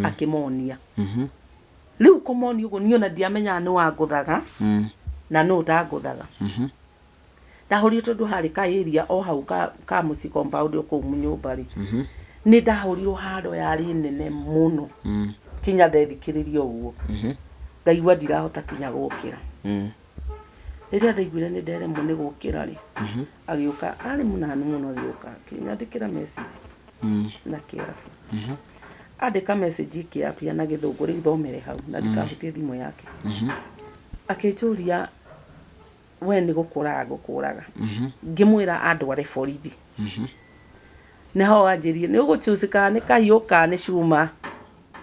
Akĩmonia. Rĩu kũmonia ũguo, niĩ ona ndiamenyaga nĩ wangũthaga na nũ ũtangũthaga. Ndahũrirwo tondũ harĩ ka area o hau ka mũciĩ compound o kũu nyũmba rĩ, nĩ ndahũrirwo haro yarĩ nene mũno, kinya ndethikĩrĩria ũguo ngaigua ndirahota kinya gũkĩra. Rĩrĩa ndaiguire nĩ nderemwo nĩ gũkĩra rĩ, agĩũka, arĩ mũnanu mũno, agĩũka akĩnyandĩkĩra message na Kĩarabu. Andĩka message ĩkĩambia na Gĩthũngũ, rĩu thomere hau na ndikahutie thimũ yake. Akĩnjũria, "We nĩ gũkũraga ngũkũraga?" Ngĩmwĩra andware borithi. Nĩho anjĩrire, "Nĩ ũgũ kana nĩ kahiũ kana nĩ cuma."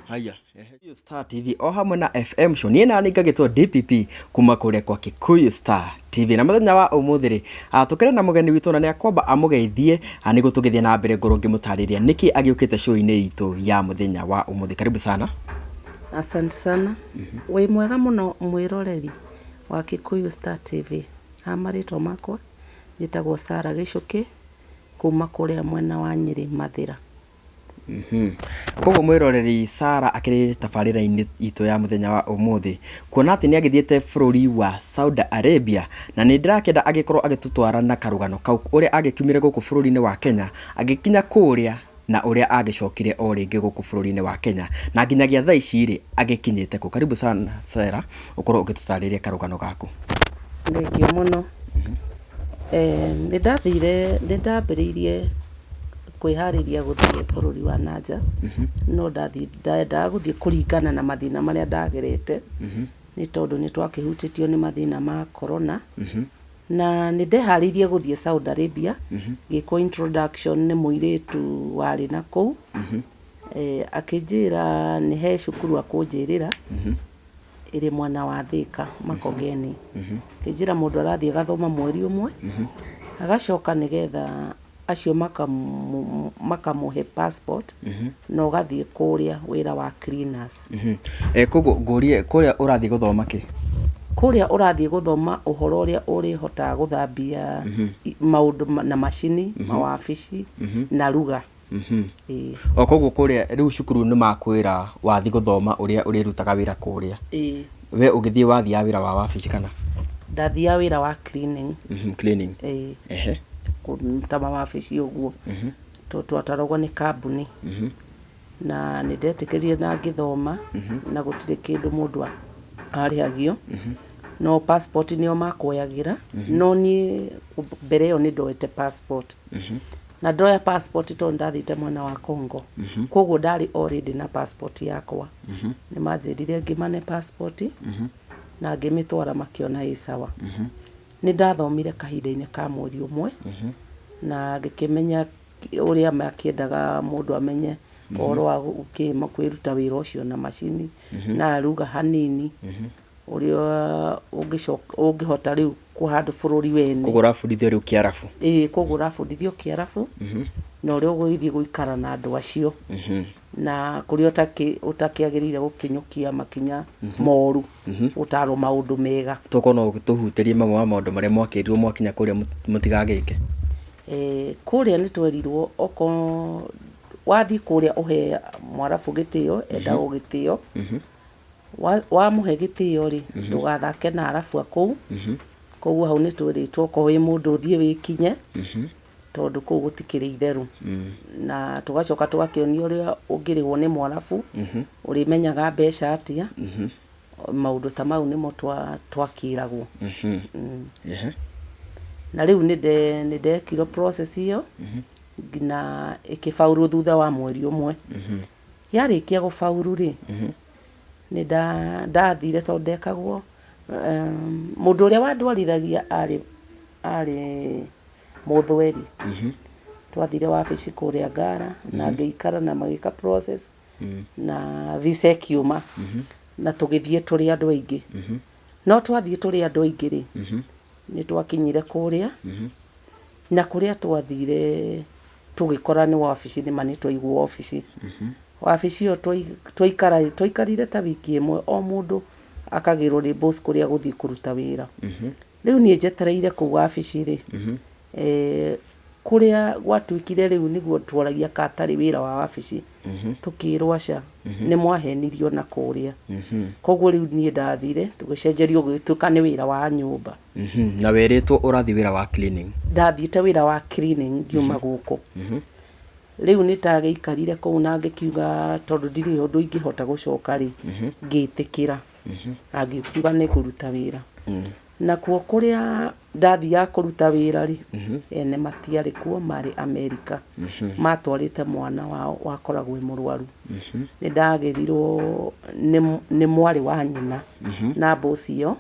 Haya, ehe. Star TV o hamwe na FM Show. Niĩ nani ngagĩtwo DPP kuma kũrĩa kwa Kikuyu Star TV. Na mũthenya wa ũmũthĩ rĩ, tũkĩrĩ na mũgeni witũ na nĩ akwamba amũgeithie, nĩguo tũgĩthiĩ na mbere ngorwo ngĩmũtarĩria nĩkĩ agĩũkĩte show-inĩ itũ ya mũthenya wa ũmũthĩ. Karibu sana. Asante sana. Wĩ mwega mũno mwĩroreri wa Kikuyu Star TV. Ha marĩtwa makwa njĩtagwo Sarah Gĩcũkĩ kuma kũrĩa mwena wa Nyĩrĩ, Mathĩra. Koguo mwĩroreri, Sarah akĩrĩ tabarĩra-inĩ itũ ya mũthenya wa ũmũthĩ, kuona atĩ nĩ agĩthiĩte bũrũri wa Saudi Arabia, na nĩ ndĩrakĩenda agĩkorwo agĩtũtwara na karũgano kau, ũrĩa agĩkiumire gũkũ bũrũri-inĩ wa Kenya agĩkinya kũrĩa, na ũrĩa agĩcokire o rĩngĩ gũkũ bũrũri-inĩ wa Kenya, na nginyagia thaa ici rĩ, agĩkinyĩte kũ. Karibu sana Sarah, ũkorwo ũgĩtũtarĩria karũgano gaku. Thengiũ mũno. Nĩ ndathire, nĩ ndambĩrĩirie kwĩharĩria gũthiĩ bũrũri wa na nja, no ndendaga gũthiĩ kũringana na mathĩna marĩa ndagerete, nĩ tondũ nĩ twakĩhutĩtio nĩ mathĩna ma corona. Na nĩ ndeharĩirie gũthiĩ Saudi Arabia, ngĩkwo introduction nĩ mũirĩtu warĩ na kũu, akĩnjĩra nĩ he cukuru akũnjĩrĩra, ĩrĩ mwena wa Thĩka, Makongeni. Akĩnjĩra mũndũ arathiĩ agathoma mweri ũmwe, agacoka nĩgetha acio makamũhe passport, na ũgathiĩ kũrĩa wĩra wa cleaners. Koguo ngũrie, kũrĩa ũrathiĩ gũthoma kĩ? Kũrĩa ũrathiĩ gũthoma ũhoro ũrĩa ũrĩhotaga gũthambia maũndũ na macini, mawabici na ruga. Ĩĩ. O koguo kũrĩa rĩu cukuru nĩ makwĩra wathiĩ gũthoma ũrĩa ũrĩrutaga wĩra kũrĩa? Ĩĩ. We ũgĩthiĩ wathiaga wĩra wa wabici kana? Ndathiaga wĩra wa cleaning. Cleaning. Ĩĩ. Ta mawabici ũguo. Tondũ twatwaragwo nĩ kambuni. Na nĩ ndetĩkĩrire na ngĩthoma, na gũtirĩ kĩndũ mũndũ arĩhagio. No passport nĩo makuoyagĩra, no niĩ mbere ĩyo nĩ ndoete passport. Na ndoya passport tondũ ndathiĩte mwena wa Congo. Koguo ndarĩ already na passport yakwa. Nĩ manjĩrire ngĩmane passport, na ngĩmĩtwara makĩona ĩ sawa. Nĩ ndathomire kahinda-inĩ ka mweri ũmwe, na ngĩkĩmenya ũrĩa makĩendaga mũndũ amenye ũhoro wa kwĩruta wĩra ũcio na macini, na ruga hanini, ũrĩa ũngĩcoka ũngĩhota rĩu kũhandũ bũrũri wene. Koguo ũrabundithio rĩu Kĩarabu? Ĩĩ, koguo ũrabundithio Kĩarabu, na ũrĩa ũgũgĩthiĩ gũikara na andũ acio, na kũrĩa ũtakĩagĩrĩire gũkinyũkia makinya moru, gũtarwo maũndũ mega. Tokorwo no ũtũhutĩrie mamwe ma maũndũ marĩa mwakĩrirwo mwakinya kũrĩa mũtigagĩke? Kũrĩa nĩ twerirwo okorwo wathiĩ kũrĩa ũhe Mwarabu gĩtĩo, endagwo gĩtĩo. Wamũhe gĩtĩo rĩ, ndũgathake na Arabu a kũu. Koguo hau nĩ twĩrĩtwo okorwo wĩ mũndũ ũthiĩ wĩkinye, tondũ kũu gũtikĩrĩ itherũ. Na tũgacoka tũgakĩonio ũrĩa ũngĩrĩhwo nĩ Mwarabu, ũrĩmenyaga mbeca atĩa, maũndũ ta mau nĩmo twakĩragwo. Na rĩu nĩ ndekirwo process ĩyo, nginya ĩkĩbaũrũ thutha wa mweri ũmwe. Yarĩkia gũbaũrũ rĩ, nĩ ndathire tondũ ndekagwo, mũndũ ũrĩa wandwarithagia arĩ mũthweri. Twathire wabici kũrĩa Ngara na ngĩikara na magĩka process na visa ĩkiuma na tũgĩthiĩ tũrĩ andũ aingĩ. No twathiĩ tũrĩ andũ aingĩ rĩ, nĩ twakinyire kũrĩa, na kũrĩa twathire tũgĩkora nĩ wabici, nĩ ma nĩ twaigwo wabici. Wabici ĩyo twaikara twaikarire ta wiki ĩmwe, o mũndũ akagĩrwo nĩ boss kũrĩa agũthiĩ kũruta wĩra. Rĩu niĩ njetereire kũu wabici rĩ, Kũrĩa gwatuĩkire rĩu nĩguo tworagia ka atarĩ wĩra wa wabici, tũkĩrwo aca, nĩ mwahenirio na kũrĩa. Koguo rĩu niĩ ndathire tũgĩcenjerio gũgĩtuĩka nĩ wĩra wa nyũmba. Na werĩtwo ũrathiĩ wĩra wa cleaning. Ndathiĩte wĩra wa cleaning ngiuma gũkũ. Rĩu nĩ ndagĩikarire kũu na ngĩkiuga tondũ ndirĩ ũndũ ingĩhota gũcoka rĩ, ngĩtĩkĩra na ngĩkiuga nĩ ngũruta wĩra. Nakuo kũrĩa ndathiaga kũruta wĩra rĩ, ene matiarĩ kuo, marĩ Amerika. Matwarĩte mwana wao wakoragwo e mũrwaru. Nĩ ndagĩrirwo nĩ mwarĩ wa nyina na boss ĩyo,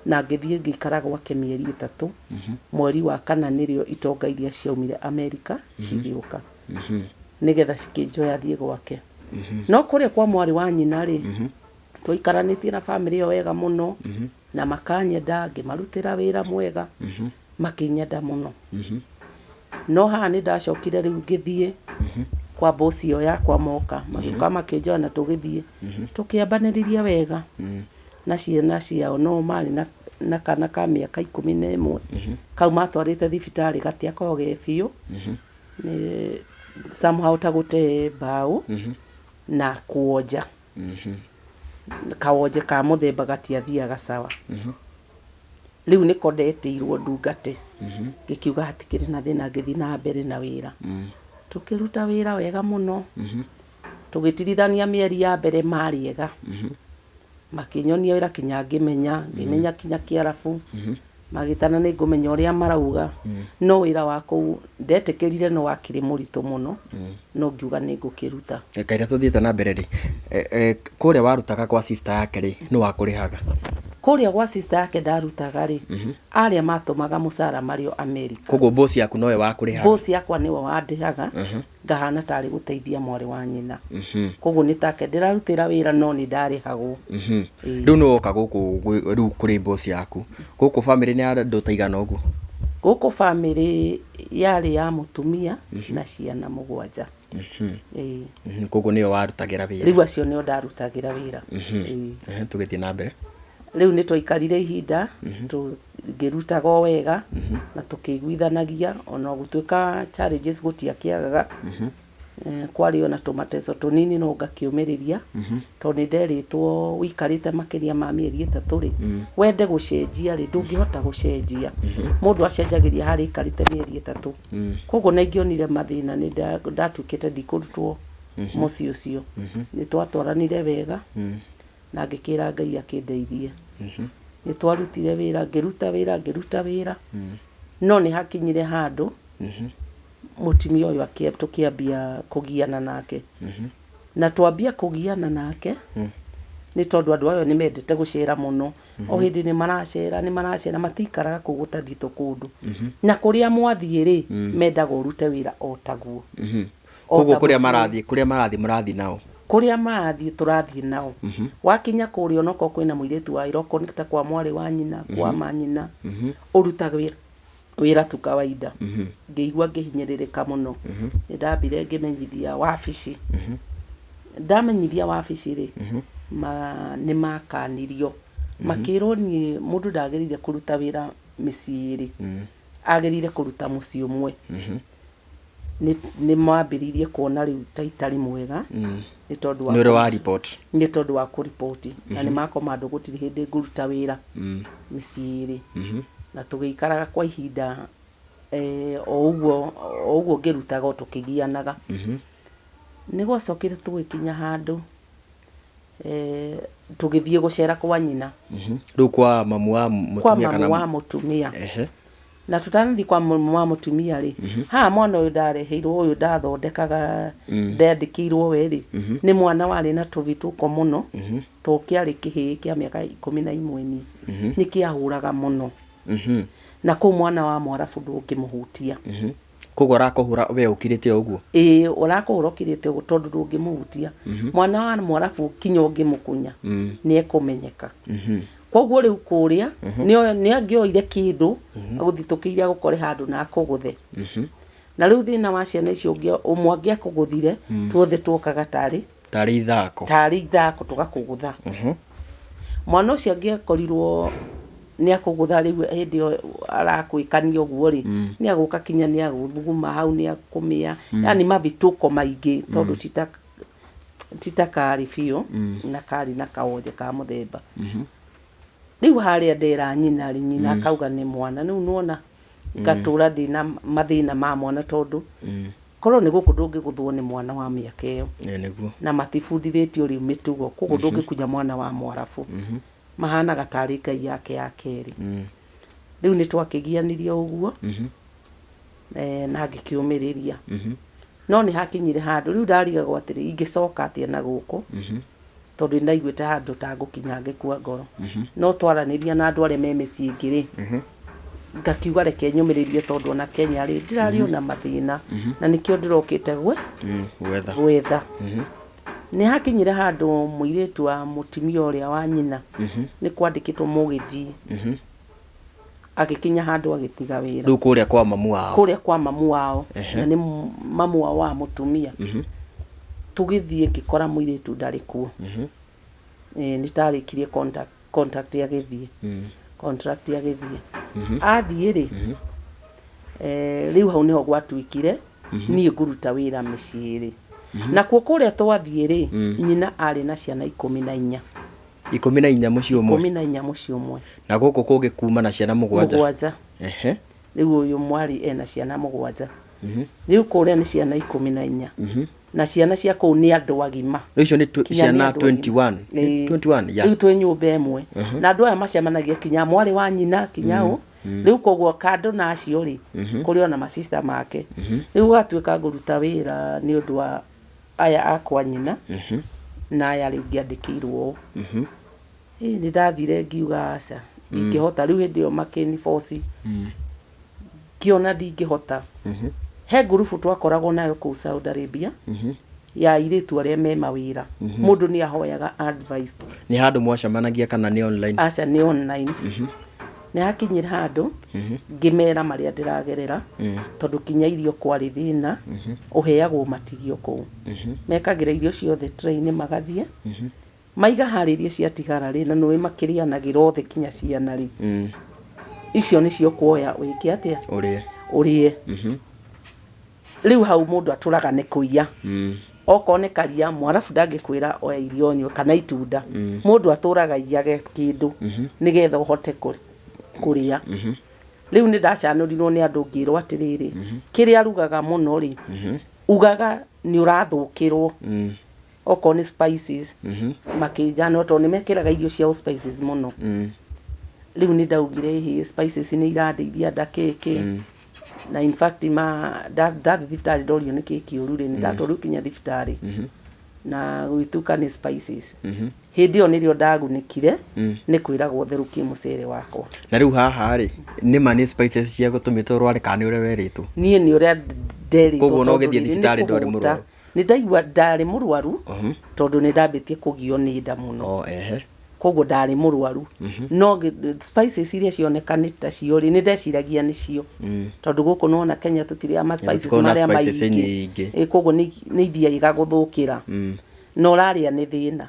na ngĩthiĩ ngĩikara gwake mĩeri 3. Mweri wa kana nĩrĩo itonga iria ciaumire Amerika cigĩũka, nĩgetha cikĩnjoya thiĩ gwake. No kũrĩa kwa mwarĩ wa nyina rĩ, twaikaranĩtie na bamĩrĩ ĩyo wega mũno, na makanyenda, ngĩmarutĩra wĩra mwega, makĩnyenda mũno. No haha nĩ ndacokire rĩu ngĩthiĩ kwa boss ĩyo yakwa, moka magĩũka makĩnjoya na tũgĩthiĩ tũkĩambanĩrĩria wega na ciana ciao, no marĩ na kana ka mĩaka 11 kau matwarĩte thibitarĩ, gatiakoragwo ge biũ, nĩ somehow ta gũte mbaũ na kuonja kawonje ka mũthemba gatiathiaga sawa. Rĩu nĩko ndetĩirwo ndungate, ngĩkiuga hatikĩrĩ na thĩna, ngĩthiĩ na mbere na wĩra. Tũkĩruta wĩra wega mũno, tũgĩtirithania mĩeri ya mbere marĩ ega, makĩnyonia wĩra kinya ngĩmenya, ngĩmenya kinya Kĩarabu, magĩtana nĩ ngũmenya ũrĩa marauga. No wĩra wa kũu ndetĩkĩrire, no wakĩrĩ mũritũ mũno, no ngiuga nĩ ngũkĩruta. Kaira tũthiĩte na mbere rĩ, kũrĩa warutaga kwa sister yake rĩ, nĩ wakũrĩhaga? Kũrĩa gwa sister yake ndarutaga rĩ, arĩa matũmaga mũcara marĩ o America. Koguo boss yaku nowe wakũrĩhaga? Boss yakwa nĩwe wandĩhaga, ngahana tarĩ gũteithia mwarĩ wa nyina. Koguo nĩ take ndĩrarutĩra wĩra, no nĩ ndarĩhagwo. Ĩĩ. Rĩu nĩ woka gũkũ rĩu kũrĩ boss yaku gũkũ, bamĩrĩ nĩ ya andũ ta igana ũguo? Gũkũ bamĩrĩ yarĩ ya mũtumia na ciana 7. Ĩĩ. Koguo nĩyo warutagĩra wĩra? Rĩu acio nĩo ndarutagĩra wĩra. Ĩĩ. Tũgĩthiĩ na mbere. Rĩu nĩ twaikarire ihinda ngĩrutaga o wega na tũkĩiguithanagia, ona gũtuĩka challenges gũtiakĩagaga. Kwarĩ ona tũmateco tũnini, no ngakĩũmĩrĩria tondũ nĩ nderĩtwo ũikarĩte makĩria ma mĩeri 3 rĩ, wende gũcenjia rĩ, ndũngĩhota gũcenjia. Mũndũ acenjagĩria harĩa aikarĩte mĩeri 3. Koguo na ingĩonire mathĩna nĩ ndatuĩkĩte ndikũrutwo mũciĩ ũcio. Nĩ twatwaranire wega na ngĩkĩra Ngai akĩndeithie. Nĩ twarutire wĩra, ngĩruta wĩra, ngĩruta wĩra, no nĩ hakinyire handũ mũtumia ũyũ tũkĩambia kũgiana nake. Na twambia kũgiana nake nĩ tondũ andũ ayo nĩ mendete gũcera mũno. O hĩndĩ nĩ maracera, nĩ maracera, matikaraga kũu gũtathiĩtwo kũndũ. Na kũrĩa mwathiĩ rĩ, mendaga ũrute wĩra o taguo. O Koguo ta kũrĩa mũciĩ. Marathiĩ, kũrĩa marathiĩ mũrathiĩ nao? Kũrĩa marathiĩ tũrathiĩ nao. Wakinya kũrĩa, onokorwo kwĩna mũirĩtu wa wĩra, okorwo nĩ ta kwa mwarĩ wa nyina, kwa manyina, ũrutaga wĩra tu kawaida. Ngĩigua ngĩhinyĩrĩrĩka mũno. Nĩ ndambire ngĩmenyithia wabici. Ndamenyithia wabici rĩ, nĩ makanirio, makĩrwo niĩ mũndũ ndagĩrĩire kũruta wĩra mĩciĩ ĩrĩ, agĩrĩire kũruta mũciĩ ũmwe. Nĩ mambĩrĩirie kuona rĩu ta itarĩ mwega nĩ tondũ wa Nĩ ũrĩ wa report? Nĩ tondũ wa kũriboti, na nĩ makomandwo gũtirĩ hĩndĩ ngũruta wĩra mĩciĩ ĩrĩ. Na tũgĩikaraga kwa ihinda o ũguo o ũguo ngĩrutaga o tũkĩgianaga. Nĩ gwacokire tũgĩkinya handũ tũgĩthiĩ gũcera kwa nyina. Rĩu kwa mamu wa Kwa mũtumia kana? Mamu wa mũtumia. Na tũtanathiĩ kwa mamu wa mũtumia rĩ, haha mwana ũyũ ndareheirwo, ũyũ ndathondekaga, ndandĩkĩirwo we rĩ, nĩ mwana warĩ na tũvituko mũno, to kĩarĩ kĩhĩĩ kĩa mĩaka 11 niĩ nĩ kĩahũraga mũno. Na kũu mwana wa mwarabu ndũngĩmũhutia. Koguo arakũhũra we ũkirĩte o ũguo? Ĩĩ, ũrakũhũra ũkirĩte ũguo tondũ ndũngĩmũhutia. Mwana wa mwarabu kinya ũngĩmũkunya nĩ ekũmenyeka. Koguo rĩu kũrĩa nĩ angĩoire kĩndũ agũthitũkĩire, agũkore handũ na akũgũthe. Na rĩu thĩna wa ciana icio ũmwe angĩakũgũthire, tuothe tuokaga tarĩ Tarĩ ithako. Tarĩ ithako tũgakũgũtha. Mwana ũcio angĩakorirwo Nĩ akũgũtha rĩu hĩndĩ ĩyo arakwĩkania ũguo rĩ, nĩ agũka kinya nĩ agũthuguma hau, nĩ akũmĩa, yani mavituko maingĩ, tondũ ti ta karĩ biũ na karĩ na kawonje ka mũthemba. Rĩu harĩa ndera nyina rĩ, nyina akauga nĩ mwana. Rĩu nĩwona ngatũra ndĩna mathĩna ma mwana, tondũ korwo nĩ gũkũ ndũngĩgũthwo nĩ mwana wa mĩaka ĩyo. Ĩĩ nĩguo. Na matibundithĩtio rĩu mĩtugo, koguo ndũngĩkunya mwana wa mwarabu, mahanaga tarĩ ngai yake ya kerĩ. Rĩu nĩ twakĩgianirie ũguo, na ngĩkĩũmĩrĩria, no nĩ hakinyire handũ rĩu ndarigagwo atĩrĩ, ingĩcoka atĩa na gũkũ, tondũ nĩ ndaiguĩte handũ ta ngũkinya ngĩkua ngoro. No twaranĩria na andũ arĩa me mĩciĩ ĩngĩ rĩ, ngakiuga reke nyũmĩrĩrie, tondũ ona Kenya rĩ, ndirarĩ ona mathĩna, na nĩkĩo ndĩrokĩte gwe Gwetha. Gwetha. Nĩ hakinyire handũ mũirĩtu wa mũtumia ũrĩa wa nyina nĩ kwandĩkĩtwo mũgĩthiĩ, agĩkinya handũ agĩtiga wĩra. Rĩu kũrĩa kwa mamu wao? Kũrĩa kwa mamu wao. Na nĩ mamu wao wa mũtumia. Tũgĩthiĩ ngĩkora mũirĩtu ndarĩ kuo. Nĩ tarĩkirie contract agĩthiĩ, contract agĩthiĩ. Athiĩ rĩ, rĩu hau nĩho gwatuĩkire niĩ ngũruta wĩra mĩciĩ ĩrĩ. Nakuo kũrĩa twathiĩ rĩ, nyina arĩ na ciana 14. 14 mũciĩ ũmwe? 14 mũciĩ ũmwe. Na gũkũ kũngĩ kuma na ciana mũgwanja? Mũgwanja. Rĩu ũyũ mwarĩ ena ciana mũgwanja, rĩu kũrĩa nĩ ciana 14, na ciana cia kũu nĩ andũ agima. Rĩu icio nĩ Kinya nĩ ciana andũ agima. 21? Ĩĩ. 21, yeah. Rĩu twĩ nyũmba ĩmwe na andũ aya macemanagia, kinya mwarĩ wa nyina, kinya ũ. Rĩu koguo kando na acio rĩ, kũrĩ ona masista make. Rĩu gũgatuĩka ngũruta wĩra nĩ ũndũ wa aya akwa nyina na aya rĩu ngĩandĩkĩirwo ũũ. Ĩ nĩ ndathire ngiuga aca, ndingĩhota. Rĩu hĩndĩ ĩyo makĩniboci, ngĩona ndingĩhota. He ngurubu twakoragwo nayo kũu Saudi Arabia ya airĩtu arĩa me mawĩra, mũndũ nĩ ahoyaga advice. Nĩ handũ mwacemanagia kana nĩ online? Aca, nĩ online. Nĩ hakinyire handũ ngĩmera marĩa ndĩragerera, tondũ kinya irio kwarĩ thĩna, ũheagwo matigio kũu. Mekagĩra irio ciothe tray-inĩ, magathiĩ maiga harĩrie, ciatigara rĩ, na nĩũĩ makĩrĩanagĩra othe kinya ciana rĩ, icio nĩcio kuoya wĩke atĩa? Ũrĩe. Ũrĩe. Rĩu hau mũndũ atũraga nĩ kũiya. Okorwo nĩ karia, mwarabu ndangĩkwĩra oya irio ũnyue kana itunda. Mũndũ atũraga iyage kĩndũ nĩgetha ũhote kũrĩa. Rĩu nĩ ndacanũrirwo nĩ andũ, ngĩrwo atĩrĩrĩ, kĩrĩa arugaga mũno rĩ, ugaga nĩ ũrathũkĩrwo. Okorwo nĩ spices, makĩnjanũra tondũ nĩ mekĩraga irio ciao spices mũno. Rĩu nĩ ndaugire ĩhĩ, spices nĩ irandeithia nda kĩkĩ, na in fact ma ndathiĩ thibitarĩ ndorio nĩ kĩ kĩũru rĩ, nĩ ndatwarirwo kinya thibitarĩ na gũgĩtuĩka nĩ spices. Hĩndĩ ĩyo nĩrĩo ndagunĩkire nĩ kwĩragwo therũkie mũcere wakwa. Na rĩu haha rĩ, nĩ ma nĩ spices cia gũtũmĩte ũrware kana nĩ ũrĩa werĩtwo? Niĩ nĩ ũrĩa nderĩtwo. Koguo no Tondũ ũgĩthiĩ rĩrĩ nĩ thibitarĩ ndwarĩ kũhũta. mũrwaru? Nĩ ndaigua ndarĩ mũrwaru, tondũ nĩ ndambĩtie kũgio nĩ nda mũno. O ehe. Koguo ndarĩ mũrwaru, no spices iria cionekanĩte cio rĩ, nĩ ndeciragia nĩcio, tondũ gũkũ nĩwona Kenya tũtirĩa ma spices Tũkoragwo na marĩa spices maingĩ. nyingĩ. Ĩ, koguo nĩ ithiaga igagũthũkĩra na ũrarĩa nĩ thĩna.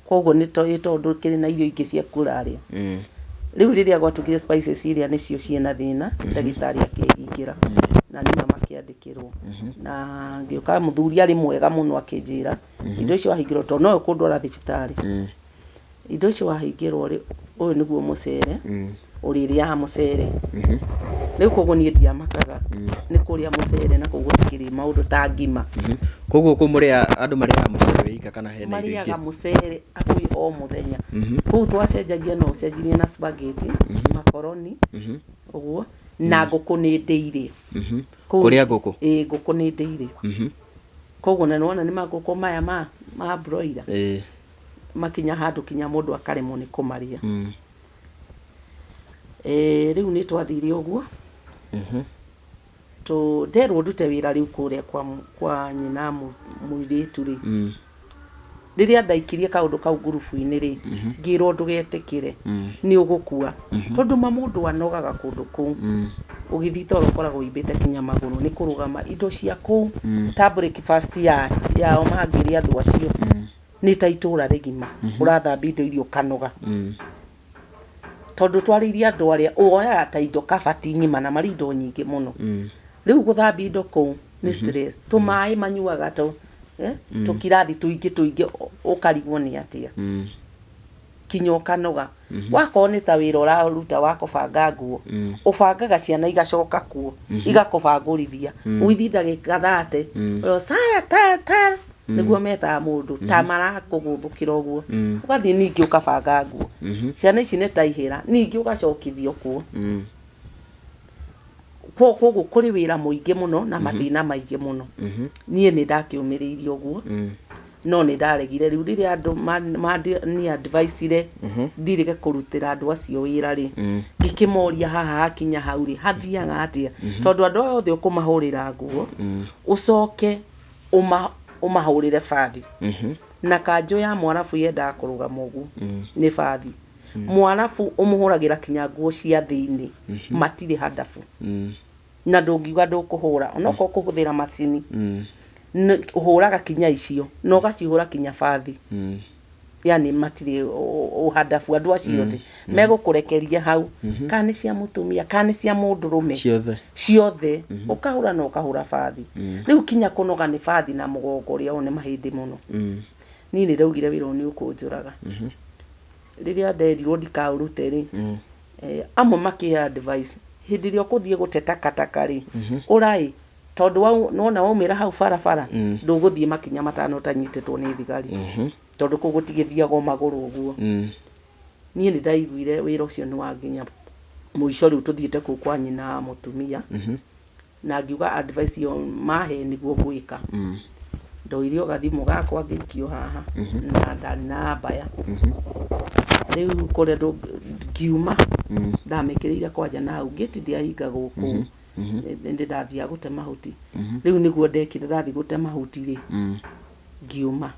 Koguo nĩ tondũ kĩrĩ na irio ingĩ ciaku ũrarĩa. Rĩu rĩrĩa gwatuĩkire spices iria nĩcio ciĩna thĩna, ndagĩtarĩ akĩhingĩra na nĩma makĩandĩkĩrwo, na ngĩũka mũthuri arĩ mwega mũno, akĩnjĩra indo icio wahingĩrwo, tondũ nowe ũkũndwara thibitarĩ, indo icio wahingĩrwo rĩ, ũyũ nĩguo mũcere ũrĩrĩaga mũcere. Rĩu koguo niĩ ndiamakaga nĩ kũrĩa mũcere, na koguo tikĩrĩ maũndũ ta ngima. Koguo kũu mũrĩa andũ marĩaga mũcere wĩ ika kana hena irio Marĩaga ingĩ? Mũcere hakuhĩ o mũthenya. Kũu twacenjagia, no ũcenjirie na spaghetti, makoroni ũguo, na ngũkũ nĩ ndĩirĩ. Kũrĩa ngũkũ? Ĩĩ, ngũkũ nĩ ndĩirĩ. Koguo na nĩwona nĩ mangũkũ maya ma broiler, makinya handũ kinya mũndũ akaremwo nĩ kũmarĩa. Rĩu nĩ twathire ũguo, tũ nderwo ndute wĩra rĩu kũrĩa kwa nyina mũirĩtu rĩ. Rĩrĩa ndaikirie kaũndũ kau ngurubu-inĩ rĩ, ngĩrwo ndũgetĩkĩre, nĩ ũgũkua, tondũ ma mũndũ anogaga kũndũ kũu. Ũgĩthiĩ toro ũkoragwo ũimbĩte kinya magũrũ nĩ kũrũgama. Indo cia kũu ta breakfast yao mangĩrĩa andũ acio nĩ ta itũra rĩgima, ũrathambia indo iria ũkanoga. Tondũ twarĩirie andũ arĩa woyaga ta indo kabati ng'ima na marĩ indo nyingĩ mũno. Rĩu gũthambia indo kũu nĩ stress. Tũmaĩ manyuaga tũ tũkirathi tũingĩ tũingĩ, ũkarigwo nĩ atĩa, kinya ũkanoga. Wakorwo nĩ ta wĩra ũraruta wa kũbanga nguo, ũbangaga ciana igacoka kuo igakũbangũrithia, ũgĩthiĩ ndagĩka 30, Sara ta ta nĩguo metaga mũndũ ta marakũgũthũkĩra ũguo, ũgathiĩ ningĩ ũkabanga nguo. Ciana ici nĩ ta ihĩra, ningĩ ũgacokithio kuo. Koguo kũrĩ wĩra mũingĩ mũno na mathĩna maingĩ mũno. Niĩ nĩ ndakĩũmĩrĩirie ũguo, no nĩ ndaregire. Rĩu rĩrĩa andũ ni advice-ire ndirĩge kũrutĩra andũ acio wĩra rĩ, ngĩkĩmoria haha hakinya hau rĩ, hathiaga atĩa? Tondũ andũ aya othe ũkũmahũrĩra nguo, ũcoke ũmahũrĩre bathi, na kanjũ ya mwarabu yendaga kũrũgama ũguo nĩ bathi. Mwarabu ũmũhũragĩra kinya nguo cia thĩinĩ, matirĩ handabu, na ndũngiuga ndũkũhũra onokorwo kũhũthĩra macini. Ũhũraga kinya icio na ũgacihũra kinya bathi, yani matirĩ ũhandabu. Andũ acio othe megũkũrekeria hau, kana nĩ cia mũtumia kana nĩ cia mũndũrũme. Ciothe. Ciothe ũkahũra na ũkahũra bathi. Rĩu kinya kũnoga nĩ bathi na mũgongo ũrĩa ũyũ nĩ mahĩndĩ mũno. Niĩ nĩ ndaugire wĩra ũyũ nĩ ũkũnjũraga. Rĩrĩa nderirwo ndikaũrute rĩ, amwe makĩhe advice, hĩndĩ ĩrĩa ũkũthiĩ gũte takataka rĩ, ũraĩ tondũ nĩwona waumĩra hau barabara, ndũgũthiĩ makinya 5 ũtanyitĩtwo nĩ thigari, tondũ kũu gũtigĩthiagwo magũrũ ũguo. Niĩ nĩ ndaiguire wĩra ũcio nĩ wa nginya mũico. Rĩu tũthiĩte kũu kwa nyina wa mũtumia, na ngiuga advice ĩyo mahe nĩguo ngwĩka. Ndoire o gathimũ gakwa ngĩikio haha, na ndarĩ na mbaya rĩu kũrĩa ngiuma ndamĩkĩrĩire kwanja na hau ngĩti ndiahingagwo kũu. Nĩ ndathiaga gũte mahuti. Rĩu nĩguo ndekire, ndathiĩ gũte mahuti rĩ, ngiuma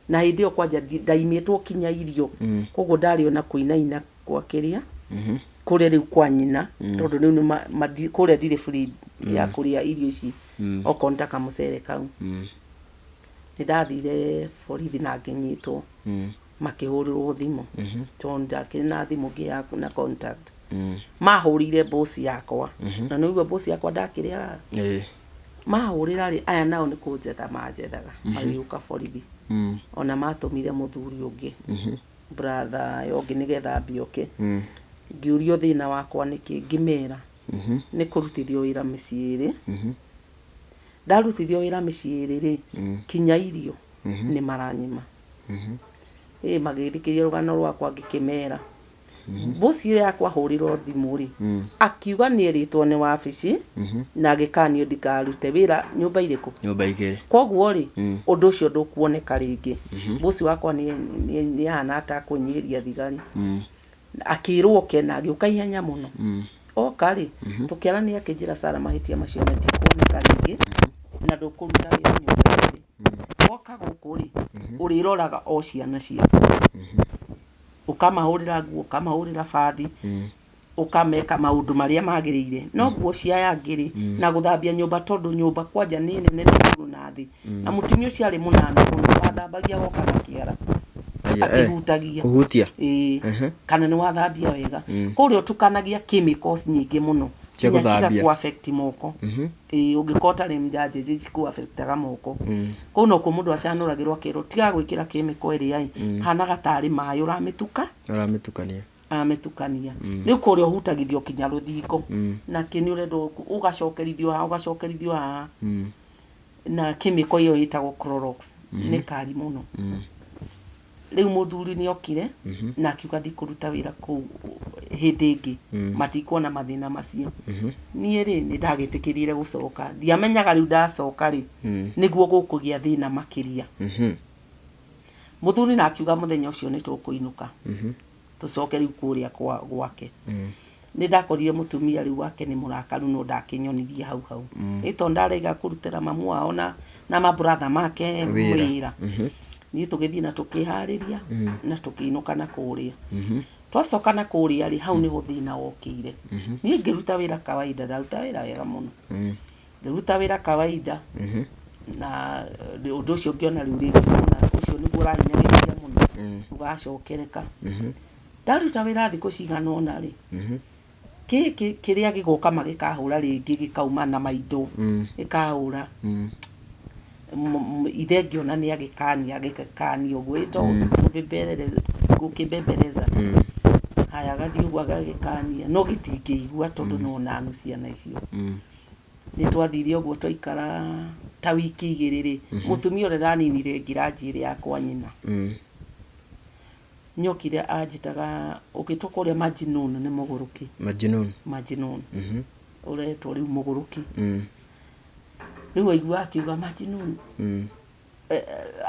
na hĩndĩ ĩyo kwanja ndaimĩtwo kinya irio, koguo ndarĩ ona kũinaina kwa kĩrĩa kũrĩa rĩu kwa nyina, tondũ rĩu nĩ kũrĩa ndirĩ free ya kũrĩa irio ici, okorwo nĩ ta kamũcere kau. Nĩ ndathire borithi na ngĩnyitwo, makĩhũrĩrwo thimũ, tondũ ndakĩrĩ na thimũ ngĩ na contact. Mahũrĩire boss yakwa, na nĩ ũigua boss yakwa ndakĩrĩaga. Mahũrĩra rĩ, aya nao nĩ kũnjetha manjethaga, magĩũka borithi. Ona matũmire mũthuri ũngĩ, brother yo ũngĩ, nĩgetha ambie oke. Ngĩũrio thĩna wakwa nĩkĩ, ngĩmera nĩ kũrutithio wĩra mĩciĩ ĩrĩ. Ndarutithio wĩra mĩciĩ ĩrĩ rĩ, kinya irio nĩ maranyima. Ĩ magĩthikĩria rũgano rwakwa, ngĩkĩmera boss ĩyo yakwa hũrĩrwo thimũ rĩ, akiuga nĩ erĩtwo nĩ wabici na agĩkanio ndikarute wĩra nyũmba irĩkũ. Nyũmba igĩrĩ. Koguo rĩ, ũndũ ũcio ndũkuoneka rĩngĩ. Boss wakwa nĩ ahana ta kwĩnyihĩria thigari, akĩrwo oke na agĩũka ihenya mũno. Oka rĩ, tũkĩarania, akĩnjĩra, "Sara, mahĩtia macio matikuoneka rĩngĩ na ndũkũruta wĩra nyũmba igĩrĩ. Woka gũkũ rĩ, ũrĩroraga o ciana ciaku, ũkamahũrĩra nguo, ũkamahũrĩra bathi, ũkameka maũndũ marĩa magĩrĩire, no nguo cia aya angĩ rĩ, na gũthambia nyũmba, tondũ nyũmba kwanja nĩ nene, nĩ igũrũ na thĩ, na mũtumia ũcio arĩ mũnana mũno, wathambagia woka na kĩara." Aya, Akĩhutagia. Kũhutia. Ĩĩ, kana nĩ wathambia wega. Kũrĩa ũtukanagia chemicals nyingĩ mũno Cia nginya gũthambia. cigakũ affect moko. Ĩĩ, ũngĩkorwo ũtarĩ mjanjĩnjĩ, cikũ affectaga moko. Kũu nokuo mũndũ acanũragĩrwo akerwo tiga gwĩkĩra chemical ĩrĩa ĩ hanaga tarĩ maĩ ũramĩtuka. Ũramĩtukania. Amĩtukania. Rĩu kũrĩa ũhutagithio kinya rũthingo na kĩ nĩ ũrendwo ũgacokerithio haha, ũgacokerithio haha na chemical ĩyo ĩtagwo Clorox, nĩ kari mũno. Rĩu mũthuri nĩ okire na akiuga ndikũruta wĩra kũu hĩndĩ ĩngĩ, matikuona mathĩna macio. Niĩ rĩ, nĩ ndagĩtĩkĩrire gũcoka. Ndiamenyaga rĩu ndacoka rĩ, nĩguo gũkũgĩa thĩna makĩria. Mũthuri na akiuga mũthenya ũcio nĩ tũkũinũka, tũcoke rĩu kũrĩa gwake. Nĩ ndakorire mũtumia rĩu wake nĩ mũrakaru, no ndakĩnyonirie hau hau ĩ, tondũ ndarega kũrutĩra mamu wao na maburatha make Wĩra. Wĩra. Niĩ tũgĩthiĩ na tũkĩharĩria na tũkĩinũka na kũrĩa. Twacoka na kũrĩa rĩ, hau nĩho thĩna wokĩire. Niĩ ngĩruta wĩra kawaida, ndaruta wĩra wega mũno, ngĩruta wĩra kawaida, na ũndũ ũcio ngĩona rĩu rĩngĩ, ngĩona ũcio nĩguo ũrahinyagĩrĩria mũno, ũgacokereka. Ndaruta wĩra thikũ cigana ũna rĩ, gĩkĩ kĩrĩa gĩgoka magĩkahũra rĩngĩ gĩkauma na maitho, gĩkahũra. Ithe ngĩona nĩ agĩkania, agĩkania ũguo ĩ to gũkĩmbembereza. Haya, agathiĩ ũguo agagĩkania, no gĩtingĩigua tondũ no nanu ciana icio. Nĩ twathire ũguo twaikara ta wiki 2 rĩ, mũtumia ũrĩa ndaninire ngiraji ĩrĩa ya kwa nyina. Nyokire anjĩtaga ũgĩtwo kũrĩa Majinun nĩ mũgũrũki. Majinun. Majinun. Ũretwo rĩu mũgũrũki. Rĩu aigua akiuga Majinun.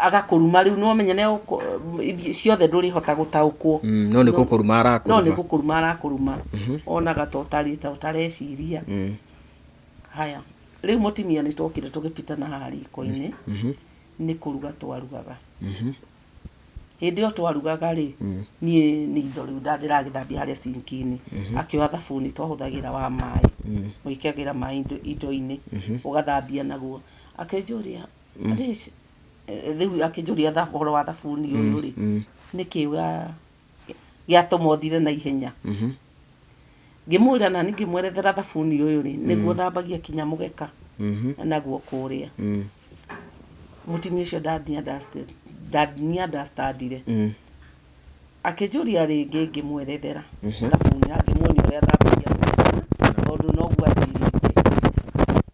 Agakũruma rĩu no menye nĩ ciothe ndũrĩhota gũtaũkwo. No nĩ gũkũruma arakũruma. No nĩ gũkũruma arakũruma. Onaga ta ũtarĩ ta ũtareciria. Haya, rĩu mũtumia nĩ twokire tũgĩpitana haha riko-inĩ. Nĩ kũruga twarugaga. Hĩndĩ ĩyo twarugaga rĩ, niĩ nĩ indo rĩu ndĩragĩthambia harĩa sinki-inĩ. Akĩoya thabuni twahũthagĩra wa maĩ. Wĩkagĩra maĩ indo-inĩ, ũgathambia naguo. Akĩnjũria, Alice, rĩu akĩnjũria ũhoro wa thabuni ũyũ rĩ, nĩkĩ gĩatũma ũthire na ihenya? Ngĩmwĩra na niĩ ngĩmwerethera thabuni ũyũ rĩ, nĩguo thambagia kinya mũgeka naguo kũrĩa. Mũtumia ũcio ndani understandire. Akĩnjũria rĩngĩ ngĩmwerethera thabuni na ngĩmuonia ũrĩa thambagia mũgeka tondũ noguo anjĩrĩte.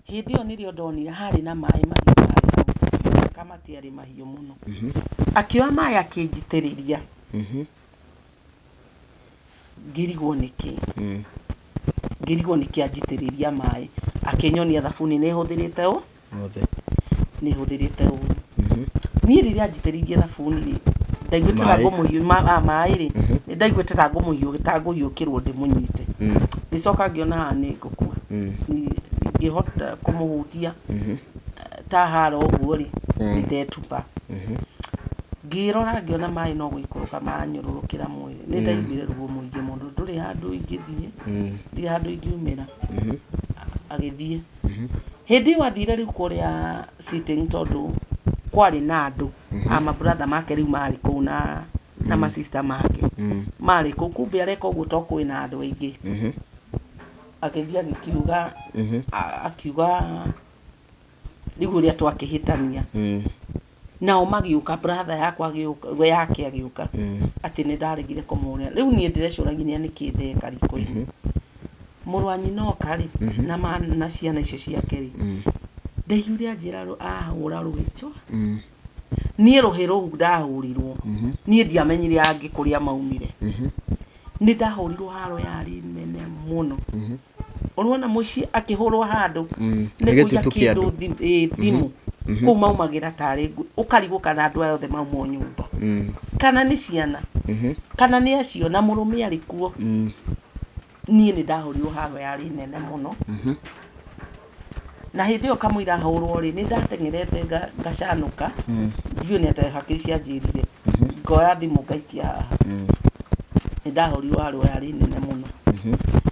Hĩndĩ ĩyo nĩrĩo ndonire harĩ na maĩ mahiũ marĩ hau, mũgeka matiarĩ mahiũ mũno. Akĩoya maĩ akĩnjitĩrĩria. Ngĩrigwo nĩkĩ. Ngĩrigwo nĩkĩ anjitĩrĩria maĩ. Akĩnyonia thabuni nĩ hũthĩrĩte ũ? Othe. Nĩ hũthĩrĩte ũru. Niĩ rĩrĩa anjitĩrĩirie thabuni rĩ, ndaiguĩte ta ngũmũhiũ maĩ rĩ, nĩ ndaiguĩte ta ngũmũhiũ ta ngũhiũkĩrwo ndĩmũnyite. Ngĩcoka ngĩona haha nĩ ngũkua. Ngĩhota kũmũhutia ta hara ũguo rĩ, nĩ ndetuba. Ngĩrora ngĩona maĩ no gũikũrũka manyũrũrũkĩra mwĩrĩ. Nĩ ndaiguire ruo mũingĩ mũno, ndũrĩ handũ ingĩthiĩ, ndirĩ handũ ingiumĩra. Agĩthiĩ. Hĩndĩ ĩyo athire rĩu kũrĩa sitting tondũ kwarĩ na andũ a mabrother make rĩu marĩ kũu na masista make marĩ kũu, kumbe areka ũguo to kwĩna andũ aingĩ. Agĩthiĩ agĩkiuga, akiuga rĩu ũrĩa twakĩhĩtania. Nao magĩũka, brother yakwa agĩũka, we yake agĩũka, atĩ nĩ ndaregire kũmũrĩa. Rĩu niĩ ndĩrecũrania nĩkĩ ndeka riko-inĩ. Mũrũ wa nyina oka rĩ, na ciana icio ciake rĩ, ndaiguire anjĩra ahũra rũhĩ chwa. Niĩ rũhĩ rũu ndahũrirwo, niĩ ndiamenyire angĩ kũrĩa maumire. Nĩ ndahũrirwo haro yarĩ nene mũno. Ũrona mũciĩ akĩhũrwo handũ, nĩ kũiya Gĩtutu kĩa kĩndũ andũ. Thimũ. Kũu maumagĩra tarĩ ũkarigwo kana andũ aya othe mauma o nyũmba. Kana nĩ ciana. Kana nĩ acio na mũrũme arĩ kuo. Niĩ nĩ ndahũrirwo haro yarĩ nene mũno. Na hĩndĩ ĩyo kamũira hũrwo rĩ, nĩ ndateng'erete ngacanũka. Ndiũĩ nĩ atĩa hakiri cianjĩrire. Ngoya thimũ ngaikia haha. Nĩ ndahũrirwo haro yarĩ nene mũno.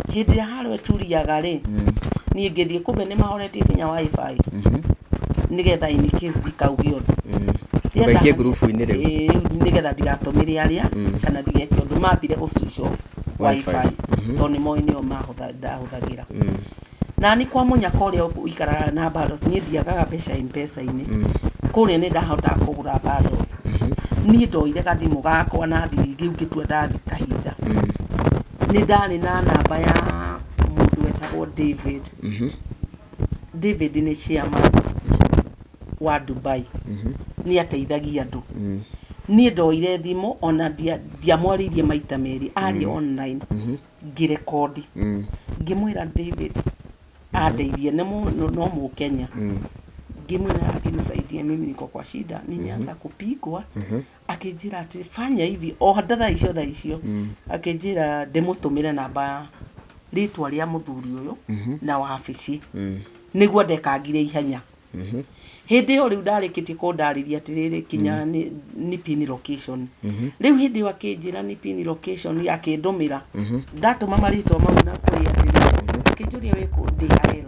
Hĩndĩ ĩrĩa haro ĩturiaga rĩ, niĩ ngĩthiĩ kumbe nĩ mahoretie nginya wifi. Nĩgetha in case ndikauge ũndũ. Ũgaikie ngurubu-inĩ rĩu. Ĩĩ, rĩu nĩgetha ndigatũmĩre arĩa, kana ndigeke ũndũ. Mambire gũ switch off Wi-Fi. wifi. Tondũ nĩ moĩ nĩo ndahũthagĩra. Na nĩ kwa mũnyaka ũrĩa ũikaraga na bundles, niĩ ndiagaga mbeca M-Pesa-inĩ. Kũrĩa nĩ ndahotaga kũgũra bundles. Niĩ ndoire gathimũ gakwa na thiri rĩu ngĩtua ndathi kahinda. Nĩ ndarĩ na namba ya mũndũ wetagwo David. David nĩ chairman wa Dubai. Nĩ ateithagia andũ. Niĩ ndoire thimũ ona ndiamwarĩirie maita merĩ, arĩ online. Ngĩrekondi. Ngĩmwĩra David andeithie, nĩ no Mũkenya. Ngĩmwĩra akinisaidie, mimi niko kwa shida, nimeanza kupigwa. Akĩnjĩra atĩ fanya hivi, o thaa icio thaa icio. Akĩnjĩra ndĩmũtũmĩre namba rĩtwa rĩa mũthuri ũyũ na wabici. Nĩguo ndekangire ihenya. Hĩndĩ ĩyo rĩu ndarĩkĩtie kũndarĩria atĩrĩrĩ kinya nĩ pin location. Rĩu hĩndĩ ĩyo akĩnjĩra nĩ pin location akĩndũmĩra. Ndatũma marĩtwa mau na kũrĩ atĩrĩrĩ. Akĩnjũria wĩ kũ, ndĩ Hail.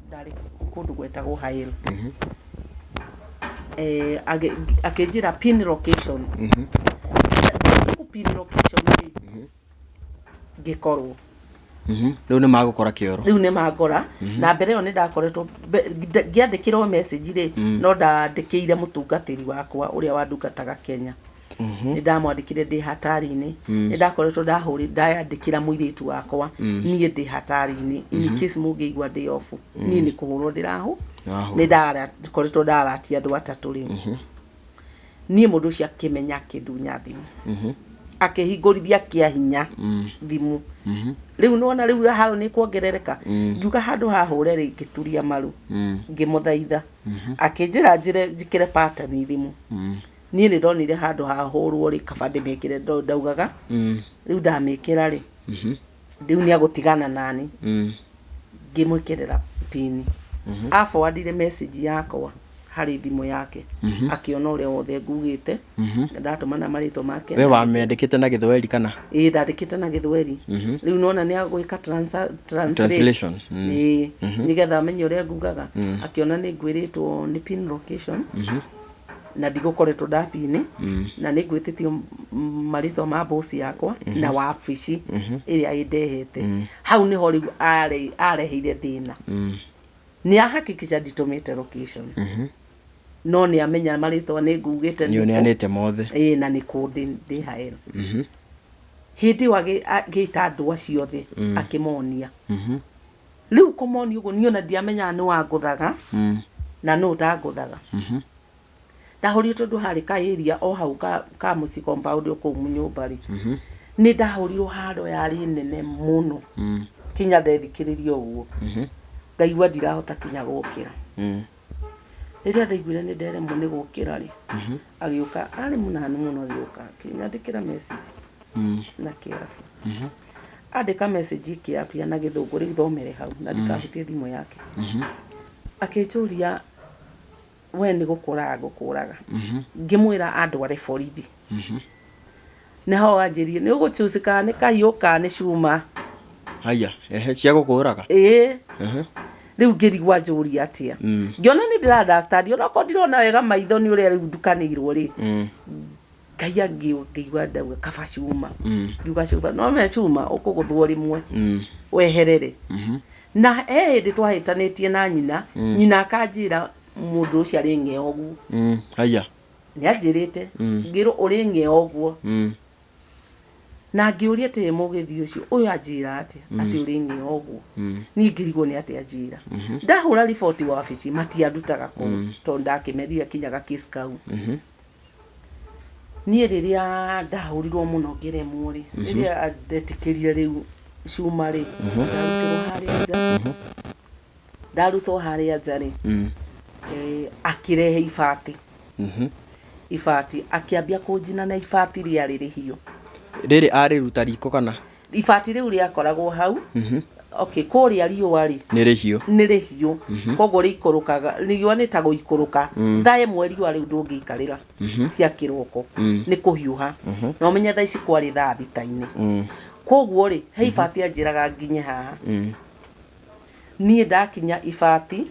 Ndarĩ kũndũ gwetagwo Hail. Akĩnjĩra pin location. pin location rĩ, ngĩkorwo. Rĩu nĩ magũkora kĩoro. Rĩu nĩ mangora. Na mbere ĩyo nĩ ndakoretwo ngĩandĩkĩrwo message rĩ, no ndandĩkĩire mũtungatĩri wakwa ũrĩa wandungataga Kenya. Nĩ ndamwandĩkire ndĩ hatari-inĩ. Nĩ ndakoretwo ndahũrĩ ndayandĩkĩra mũirĩtu wakwa, niĩ ndĩ hatari-inĩ, in case mũngĩigua ndĩ off, niĩ nĩ kũhũrwo ndĩrahũ. Wahũrwo. Nĩ ndakoretwo ndaratia andũ atatũ. Rĩu niĩ mũndũ ũcio akĩmenya, akĩndunya thimũ, akĩhingũrithia kĩa hinya thimũ. Rĩu nĩwona rĩu haro nĩ kuongerereka. Ngiuga handũ hahũre rĩ, ngĩturia maru, ngĩmũthaitha. Akĩnjĩra njĩre njĩkĩre pattern thimũ. Niĩ nĩ ndonire handũ hahũrwo rĩ, kaba ndĩmĩkĩre. Ndaugaga rĩu ndamĩkĩra rĩ, rĩu nĩ agũtigana nani. Ngĩmwĩkĩrĩra pin, aforwardire message yakwa harĩ thimũ yake, akĩona ũrĩa wothe ngugĩte ndatũmana marĩtwa make. We wamĩandĩkĩte na Gĩthweri kana? Ĩĩ, ndandĩkĩte na Gĩthweri. Rĩu nona nĩ agwĩka translate. Translation. Ĩĩ, nĩgetha amenye ũrĩa ngugaga. Akĩona nĩ ngwĩrĩtwo nĩ pin location na ndigũkoretwo ndapini, na nĩ ngwĩtĩtio marĩtwa ma boss yakwa na wabici ĩrĩa ĩndehete hau. Nĩho rĩu areheire thĩna. Nĩ ahakikisha nditũmĩte location, no nĩ amenya marĩtwa nĩ ngugĩte. Nĩ ũneanĩte mothe. Ĩĩ, na nĩ kũ ndĩ haero. Hĩndĩ ĩyo agĩta andũ acio othe, akĩmonia. Rĩu kũmonia ũguo, niĩ ona ndiamenyaga nĩ wangũthaga na nũ ũtangũthaga. Ndahũrire tondũ harĩ ka area o hau ka mũciĩ compound o kũu nyũmba rĩ, nĩ ndahũrirwo haro yarĩ nene mũno, kinya ndethikĩrĩria ũguo ngaigua ndirahota kinya gũkĩra. Rĩrĩa ndaiguire nĩ nderemwo nĩ gũkĩra rĩ, agĩũka arĩ mũnanu mũno, agĩũka akĩnyandĩkĩra message na Kĩarabu. Andĩka message ĩkĩambia na Gĩthũngũ, rĩu thomere hau na ndikahutie thimũ yake. Akĩnjũria, "We nĩ gũkũraga ngũkũraga?" Ngĩmwĩra andware borithi. Nĩho anjĩrie, "Nĩ ũgũchusi kana nĩ kahiũ kana nĩ cuma?" Haya, ehe, cia gũkũraga. Ĩĩ. Rĩu ngĩrigwo anjũria atĩa. Ngĩona nĩ ndĩra understand, onakorwo ndirona wega maitho nĩ ũrĩa rĩu ndukanĩirwo rĩ. Ngai ngĩigua ndauga kaba cuma. Ngiuga cuma no me cuma ũkũgũthwo rĩmwe weherere. Na he hĩndĩ twahĩtanĩtie na nyina, nyina akanjĩra mũndũ ũcio arĩ ng'eo ũguo. Haya. Nĩ anjĩrĩte, ngĩrwo ũrĩ ng'eo ũguo. Na ngĩũria atĩrĩ, mũgĩthi ũcio ũyũ anjĩra atĩa atĩ ũrĩ ng'eo ũguo? Niĩ ngĩrigwo nĩ atĩa anjĩra. Ndahũra riboti wabici, matiandutaga kũu tondũ ndakĩmerire kinyaga case kau. Niĩ rĩrĩa ndahũrirwo mũno ngĩremwo rĩ, rĩrĩa ndetĩkĩrire rĩu cuma rĩ, ndarutĩrwo harĩa nja. Ndarutwo harĩa nja rĩ, akĩrehe ibati. Ibati akĩambia kũnjina na ibati rĩarĩ rĩhiũ. Rĩrĩ arĩruta riko kana? Ibati rĩu rĩakoragwo hau. Okay, kũrĩa riũa rĩ, Nĩ rĩhiũ. Nĩ rĩhiũ, koguo rĩikũrũkaga, riũa nĩ ta gũikũrũka thaa 1, riũa rĩu ndũngĩikarĩra cia kĩroko, nĩ kũhiũha. Na ũmenye thaa ici kwarĩ thaa 6-inĩ. Koguo rĩ, he ibati anjĩraga nginye haha. Niĩ ndakinya ibati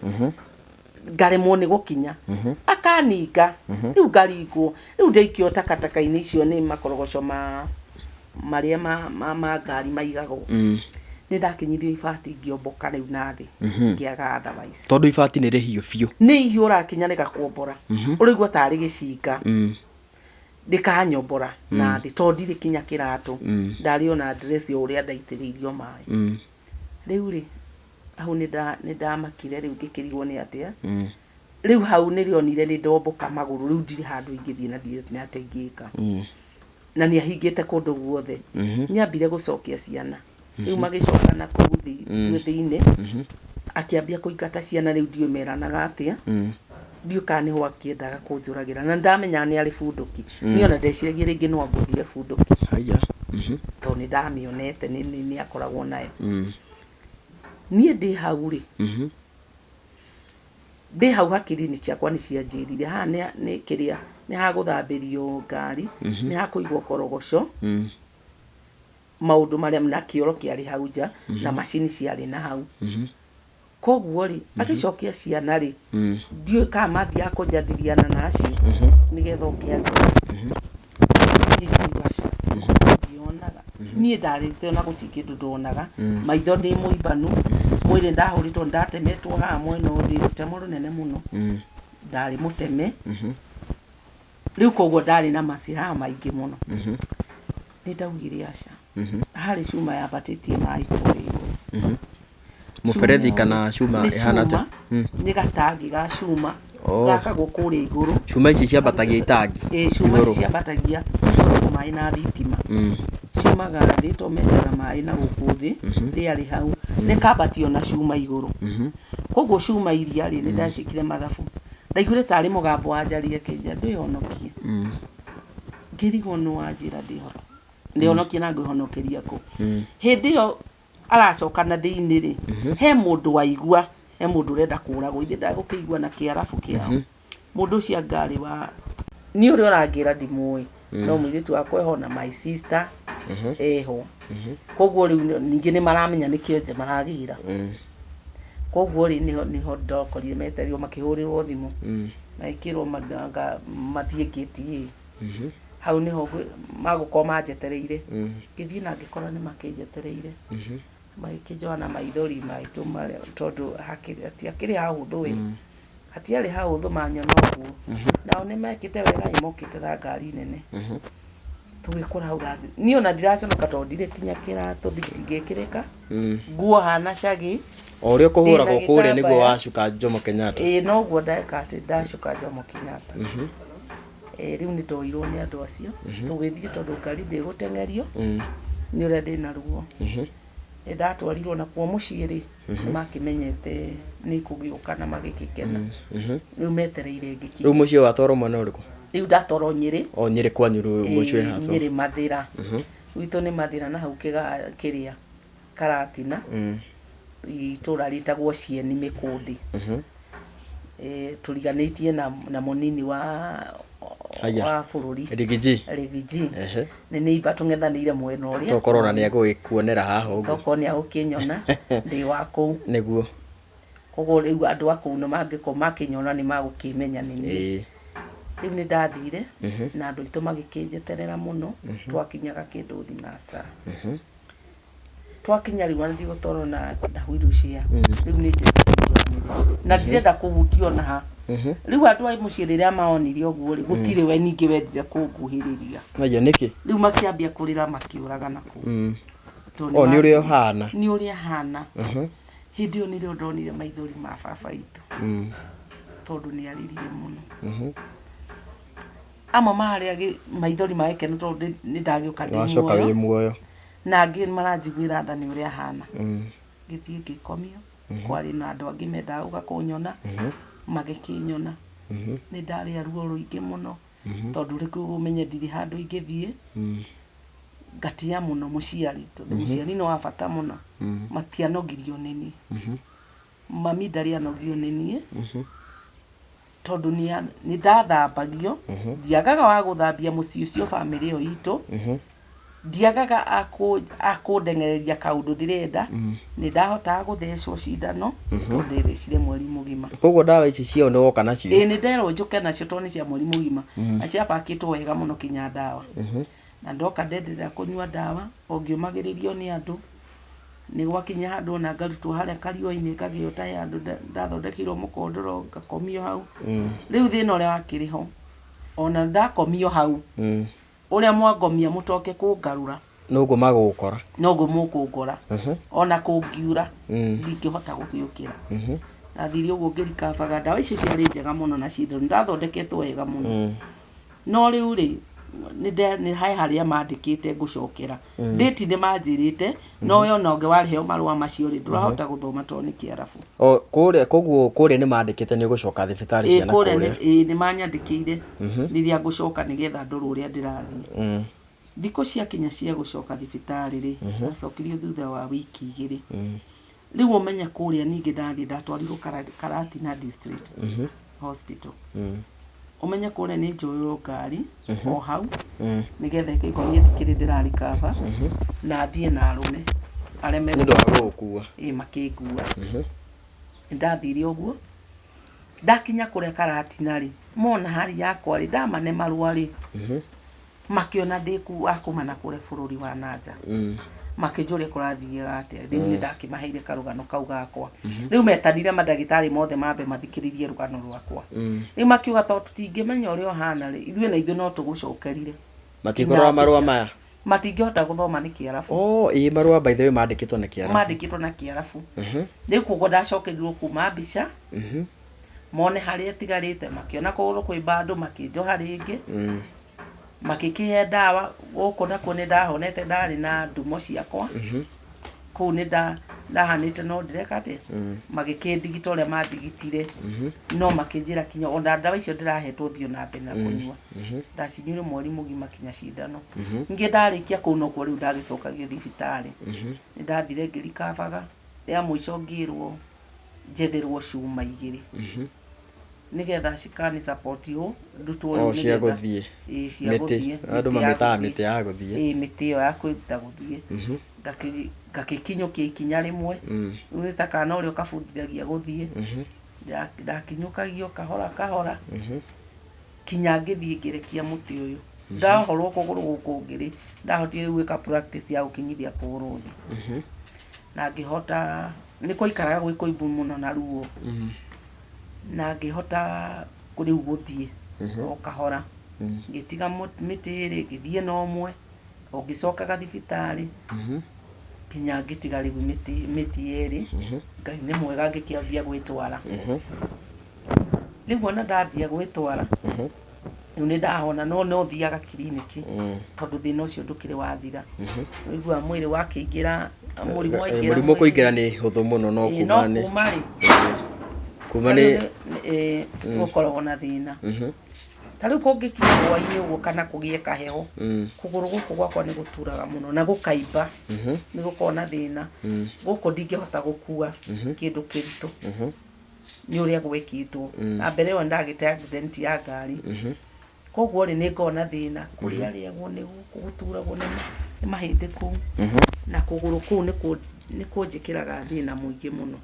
ngaremwo nĩ gũkinya, akaninga rĩu ngaringwo, rĩu ndaikio takataka-inĩ icio nĩ makorogoco ma marĩa ma ngari maigagwo. Nĩ ndakinyithio ibati, ngĩomboka rĩu na thĩ, ngĩaga otherwise. Tondũ ibati nĩ rĩhiũ biũ. Nĩ ihiũ, ũrakinya rĩgakuombora, ũraigua tarĩ gĩcinga rĩkanyombora na thĩ, tondũ ndirĩ kinya kĩratũ, ndarĩ ona dress o ũrĩa ndaitĩrĩirio maĩ. Rĩu rĩ, hau nĩ ndamakire rĩu, ngĩkĩrigwo nĩ atĩa. Rĩu hau nĩrĩonire nĩ ndomboka magũrũ, rĩu ndirĩ handũ ingĩthiĩ na ndirĩ nĩ atĩa ingĩka, na nĩ ahingĩte kũndũ guothe. Nĩ ambire gũcokia ciana, rĩu magĩcoka na kũu thĩinĩ, akĩambia kũingata ciana. Rĩu ndiũĩ meranaga atĩa, ndiũĩ kana nĩho akĩendaga kũnjũragĩra, na ndamenyaga nĩ arĩ bunduki. Niĩ ona ndeciragia rĩngĩ no angũthire bunduki. Haya. Tondũ nĩ ndamĩonete nĩ akoragwo nayo. Niĩ ndĩ hau rĩ, ndĩ hau hakiri-inĩ ciakwa nĩ cianjĩrire haha nĩ kĩrĩa nĩ hagũthambĩrio ngari, nĩ hakũigwo korogoco, maũndũ marĩa na kĩoro kĩarĩ hau nja na macini ciarĩ na hau. Koguo rĩ, agĩcokia ciana rĩ, ndiũĩ kana mathiaga kũnjadiliana na acio nĩgetha oke anjũrage. Niĩ ngiuga aca. Niĩ ndarĩte ona gũtirĩ kĩndũ ndonaga. Maitho ndĩ mũimbanu, mwĩrĩ ndahũrĩtwo, ndatemetwo haha mwena ũyũ, rũtemo rũnene mũno. Ndarĩ mũteme. Rĩu koguo ndarĩ na maciraha maingĩ mũno. Nĩ ndaugire aca. Harĩ cuma yambatĩtie maĩ kũrĩa igũrũ. Mũberethi kana cuma Nĩ ĩhana atĩa? cuma, nĩ gatangi ga cuma. Oh. Gakagwo kũrĩa igũrũ. Cuma ici ciambatagia itangi Ĩĩ, cuma igũrũ. ciambatagia cioragwo maĩ na thitima. Ciumaga thĩ to menjaga maĩ na gũkũ thĩ, rĩarĩ hau. Rĩkambatio na cuma igũrũ. Koguo cuma iria rĩ, nĩ ndaciĩkire mathabu. Ndaiguire tarĩ mũgambo wanjaria akĩnjĩra ndwĩhonokie. Ngĩrigwo nũ wanjĩra ndĩhonokie na ngwĩhonokeria kũ. Hĩndĩ ĩyo aracoka na thĩinĩ rĩ, he mũndũ waigua, he mũndũ ũrenda kũragwo, ithe ndagũkĩigua na kĩarabu kĩao. Mũndũ ũcio angarĩ wa niĩ ũrĩa ũrangĩra ndimũĩ, no mũirĩtu wakwa eho na my sister eho. Koguo rĩu ningĩ nĩ maramenya nĩ kĩonje maragĩra. Koguo rĩ, nĩho ndokorire metereirwo makĩhũrĩrwo thimũ. Magĩkĩrwo mathiĩ gate A. Hau nĩho magũkorwo manjetereire. Ngĩthiĩ na ngĩkora nĩ makĩnjetereire. Magĩkĩnjoha na maithori maitũ marĩa tondũ hatiakĩrĩ hahũthũ ĩ. Hatiarĩ hahũthũ manyona ũguo. Nao nĩ mekĩte wega ĩ, mokĩte na ngari nene. Tũgĩkora hau niĩ ona ndiraconoka tondũ ndirĩ kinya kĩratũ ndingĩkĩrĩka. Nguo hana cagi. O ũrĩa ũkũhũragwo Ndĩna kũrĩa nĩguo gĩtambaya. wacuka Jomo Kenyatta. Ĩĩ, noguo ndeka atĩ ndacuka Jomo Kenyatta. Rĩu nĩ ndoirwo nĩ andũ acio. Tũgĩthiĩ tondũ ngari ndĩgũteng'erio nĩ ũrĩa ndĩna ruo. Nĩ ndatwarirwo nakuo mũciĩ rĩ, nĩ makĩmenyete nĩ ngũgĩũka na magĩgĩkena. Rĩu metereire ngĩkinya. Rĩu mũciĩ watwarwo mwena ũrĩkũ? Rĩu ndatwarwo Nyĩrĩ. O Nyĩrĩ kwanyu rĩu mũciĩ Ĩĩ, haha. Nyĩrĩ Mathĩra. Gwitũ nĩ Mathĩra na hau kĩrĩa Karatina. Itũra rĩtagwo Cieni Mĩkũndĩ. Tũriganĩtie na mũnini wa Haya. wa bũrũri. Rigiji. Rigiji. Nĩ neighbor tũng'ethanĩire mwena ũrĩa. Tokorwo ona nĩ egũgĩkuonera haha ũguo. Tokorwo nĩ egũkĩnyona ndĩ wa kũu. Nĩguo. Koguo rĩu andũ a kũu nĩ mangĩkorwo makĩnyona nĩ magũkĩmenya nĩ niĩ. Rĩu nĩ ndathire na andũ aitũ magĩkĩnjeterera mũno. Twakinyaga kĩndũ thinacara. Twakinya rĩu ona ndigũtwarwo na wheelchair. Rĩu nĩ njĩcirie na ndirenda kũhutio ona ha. Rĩu andũ a mũciĩ rĩrĩa maonire ũguo rĩ, gũtirĩ we ningĩ wendire kũnguhĩrĩria. Aya nĩkĩ? Rĩu makĩambia kũrĩra makĩũraga na kũu. Tondũ O nĩ ũrĩa ũhana. Nĩ ũrĩa hana. Hĩndĩ ĩyo nĩrĩo ndonire maithori ma baba witũ. Tondũ nĩ arĩrire mũno. Amwe marĩa maithori ma gĩkeno tondũ nĩ ndagĩũka ndĩ Wacoka wĩ muoyo. muoyo. Na angĩ maranjiguĩra tha nĩ ũrĩa hana. Ngĩthiĩ ngĩkomio. Kwarĩ na andũ angĩ mendaga gũka kũnyona. Magĩkĩnyona. Nĩ ndarĩ ruo rũingĩ mũno. Tondũ rĩu ũmenye ndirĩ handũ ingĩthiĩ. Ngatia mũno mũciari tondũ mũciari nĩ wa bata mũno. Matianogirio nĩ niĩ. Mami ndarĩ anogio nĩ niĩ. Tondũ nĩ ndathambagio. Ndiagaga wa gũthambia mũciĩ ũcio bamĩrĩ ĩyo itũ. Ndiagaga akũndengereria kaũndũ ndĩrenda. Nĩ ndahotaga gũthecwo cindano tondũ ndethecire mweri mũgima. Koguo ndawa ici ciao nĩ woka nacio? Ĩĩ, nĩ nderwo njũke nacio tondũ nĩ cia mweri mũgima. Na ciapakĩtwo wega mũno kinya ndawa. Na ndoka ndenderea kũnyua ndawa o ngĩũmagĩrĩrio nĩ andũ. Nĩ gwakinya handũ ona ngarutwo harĩa kariũa-inĩ ngagĩo ta he handũ ndathondekeirwo mũkondoro ngakomio hau. Rĩu thĩna ũrĩa wakĩrĩ ho, ona ndakomio hau, ũrĩa mwangomia mũtoke kũngarũra. Noguo magũgũkora. Noguo mũkũngora. Ona kũngiura, ndingĩhota gũgĩũkĩra. Ndathire ũguo ngĩrikabaga, ndawa icio ciarĩ njega mũno na cindano, ndathondeketwo wega mũno. No rĩu rĩ, nĩ he harĩa mandĩkĩte ngũcokera. Date nĩ manjĩrĩte, no we ona ũngĩ warĩheo marũa macio rĩ, ndũrahota gũthoma tondũ nĩ kĩarabu. O, kũrĩa, koguo kũrĩa nĩ mandĩkĩte nĩ ũgũcoka thibitarĩ Ĩĩ, ciana kũrĩa kũrĩa. ĩĩ, nĩ manyandĩkĩire rĩrĩa ngũcoka nĩgetha ndorwo ũrĩa ndĩrathiĩ. Thikũ ciakinya cia gũcoka thibitarĩ rĩ, ndacokirio thutha wa wiki igĩrĩ. Rĩu ũmenye kũrĩa ningĩ ndathiĩ ndatwarirwo Karatina District Hospital. Ũmenye kũrĩa nĩ njoywo ngari o hau nĩgetha ĩkĩngomie ndikĩrĩ ndĩrarikaba na thiĩ na arũme arĩa Nĩ ũndũ wa gũgũkua. Ĩĩ, makĩngua. Nĩndathire ũguo ndakinya kũrĩa Karatina rĩ, mona hali yakwa rĩ, ndamane marũa rĩ, Makĩona ndĩ wa kuma na kũrĩa bũrũri wa nanja. Makĩnjũria kũrathiaga atĩa. Rĩu nĩ ndakĩmaheire karũgano kau gakwa. Rĩu metanire mandagĩtarĩ mothe mambe mathikĩrĩrie rũgano rwakwa. Rĩu makiuga tondũ tũtingĩmenya ũrĩa ũhana rĩ, ithuĩ na ithuĩ no tũgũcokerire. Matikũrora marũa maya? Matingĩhota gũthoma nĩ Kĩarabu. Oh, ĩĩ, marũa by the way mandĩkĩtwo na Kĩarabu. Mandĩkĩtwo na Kĩarabu. Rĩu koguo ndacokerirwo kuma mbica, mone harĩa ĩtigarĩte, makĩona kũgũrũ kwĩ bado, makĩnjoha rĩngĩ. Makĩkĩhe ndawa, gũkũ nakuo nĩ ndahonete, ndarĩ na ndumo ciakwa. Kũu nĩ ndahanĩte no ndĩreka atĩa? Magĩkĩndigita ũrĩa mandigitire. No makĩnjĩra kinya ona ndawa icio ndĩrahetwo thiĩ na mbere na kũnyua. Ndacinyuire mweri mũgima kinya cindano. Ningĩ ndarĩkia kũu nokuo rĩu ndagĩcokagio thibitarĩ. Nĩ ndathire ngĩrikabaga, rĩa mũico ngĩrwo njetherwo cuma igĩrĩ. Nĩgetha cikani support ũ ndutwo rĩu. Oh, cia gũthiĩ. Ĩĩ, cia Mĩtĩ. gũthiĩ. Andũ Mĩtĩ ya mamĩtaga gũthiĩ. Mĩtĩ ya gũthiĩ. Ĩĩ, mĩtĩ ĩyo ya kwĩruta gũthiĩ. Ngagĩkinyũkia ikinya rĩmwe. Rĩu nĩ ta kana ũrĩa ũkabundithagia gũthiĩ. Ndakinyũkagio kahora kahora kinya ngĩthiĩ ngĩrekia mũtĩ ũyũ. Ndaohorwo kũgũrũ gũkũ ũngĩ rĩ, ndahotire rĩu gwĩka practice ya gũkinyithia kũgũrũ thĩ. Na ngĩhota, nĩ kwaikaraga gwĩ kũimbu mũno na ruo. Na ngĩhota rĩu gũthiĩ o kahora. Ngĩtiga mĩtĩ ĩrĩ, ngĩthiĩ na ũmwe, o ngĩcokaga thibitarĩ kinya ngĩtiga rĩu mĩtĩ ĩrĩ. Ngai nĩ mwega, ngĩkĩambia gwĩtwara. Rĩu ona ndambia gwĩtwara, rĩu nĩ ndahona, no no thiaga kiriniki tondũ thĩna ũcio ndũkĩrĩ wathira. Ũiguaga mwĩrĩ wakĩingĩra mũrimũ waingĩra. Mũrimũ kũingĩra nĩ hũthũ mũno, no Ĩĩ, kuma no nĩ kuma rĩ, kuma ta nĩ rĩu ĩĩ, gũkoragwo na thĩna. Ta rĩu kũngĩkinya hwaĩ-inĩ ũguo kana kũgĩe kaheho, kũgũrũ gũkũ gwakwa nĩ gũturaga mũno na gũkaimba. Nĩ gũkoragwo na thĩna. Gũkũ ndingĩhota gũkua kĩndũ kĩritũ nĩ ũrĩa gwekĩtwo. Na mbere ĩyo ndagĩte accident ya ngari. Koguo rĩ, nĩ ngoragwo na thĩna kũrĩa rĩagwo nĩ gũkũ gũturagwo nĩ mahĩndĩ kũu. Na kũgũrũ kũu nĩ kũnjĩkĩraga thĩna mũingĩ mũno.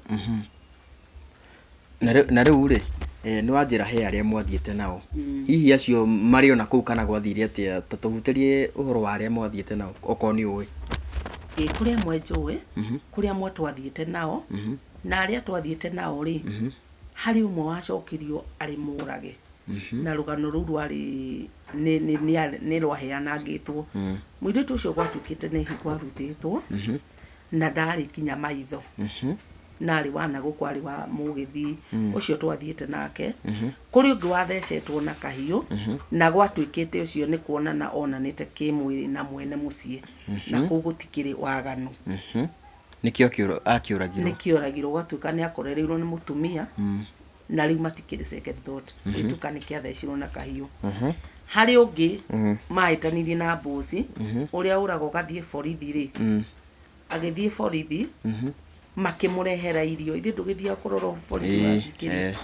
Na rĩu rĩ, nĩ wanjĩra he arĩa mwathiĩte nao. Hihi acio marĩ ona kũu kana gwathire atĩa? Ta tũhutĩrie ũhoro wa arĩa mwathiĩte nao okorwo nĩ ũĩ. Ĩĩ, kũrĩ amwe njũĩ, kũrĩ amwe twathiĩte nao, na arĩa twathiĩte nao rĩ, harĩ ũmwe wacokirio arĩ mũrage. Na rũgano rũu rwarĩ nĩ rwaheanangĩtwo. Mũirĩtu ũcio gwatuĩkĩte nĩ hingo arutĩtwo, na ndarĩ kinya maitho. Na arĩ wa na gũkũ, arĩ wa mũgĩthii ũcio twathiĩte nake. Kũrĩ ũngĩ wathecetwo na kahiũ, na gwatuĩkĩte ũcio nĩ kuonana onanĩte kĩmwĩrĩ na mwene mũciĩ, na kũu gũtikĩrĩ waganu. Nĩkĩo akĩũragirwo. Nĩkĩo oragirwo, gwatuĩka nĩ akorereirwo nĩ mũtumia, na rĩu matikĩrĩ second thought, gĩtuka nĩ kĩathecirwo na kahiũ. Harĩ ũngĩ mahĩtanirie na mbuci, ũrĩa ũraga ũgathiĩ borithi rĩ, agĩthiĩ borithi, makĩmũrehera irio. Ithuĩ ndũgĩthiaga kũrora borithi wathikĩrĩ.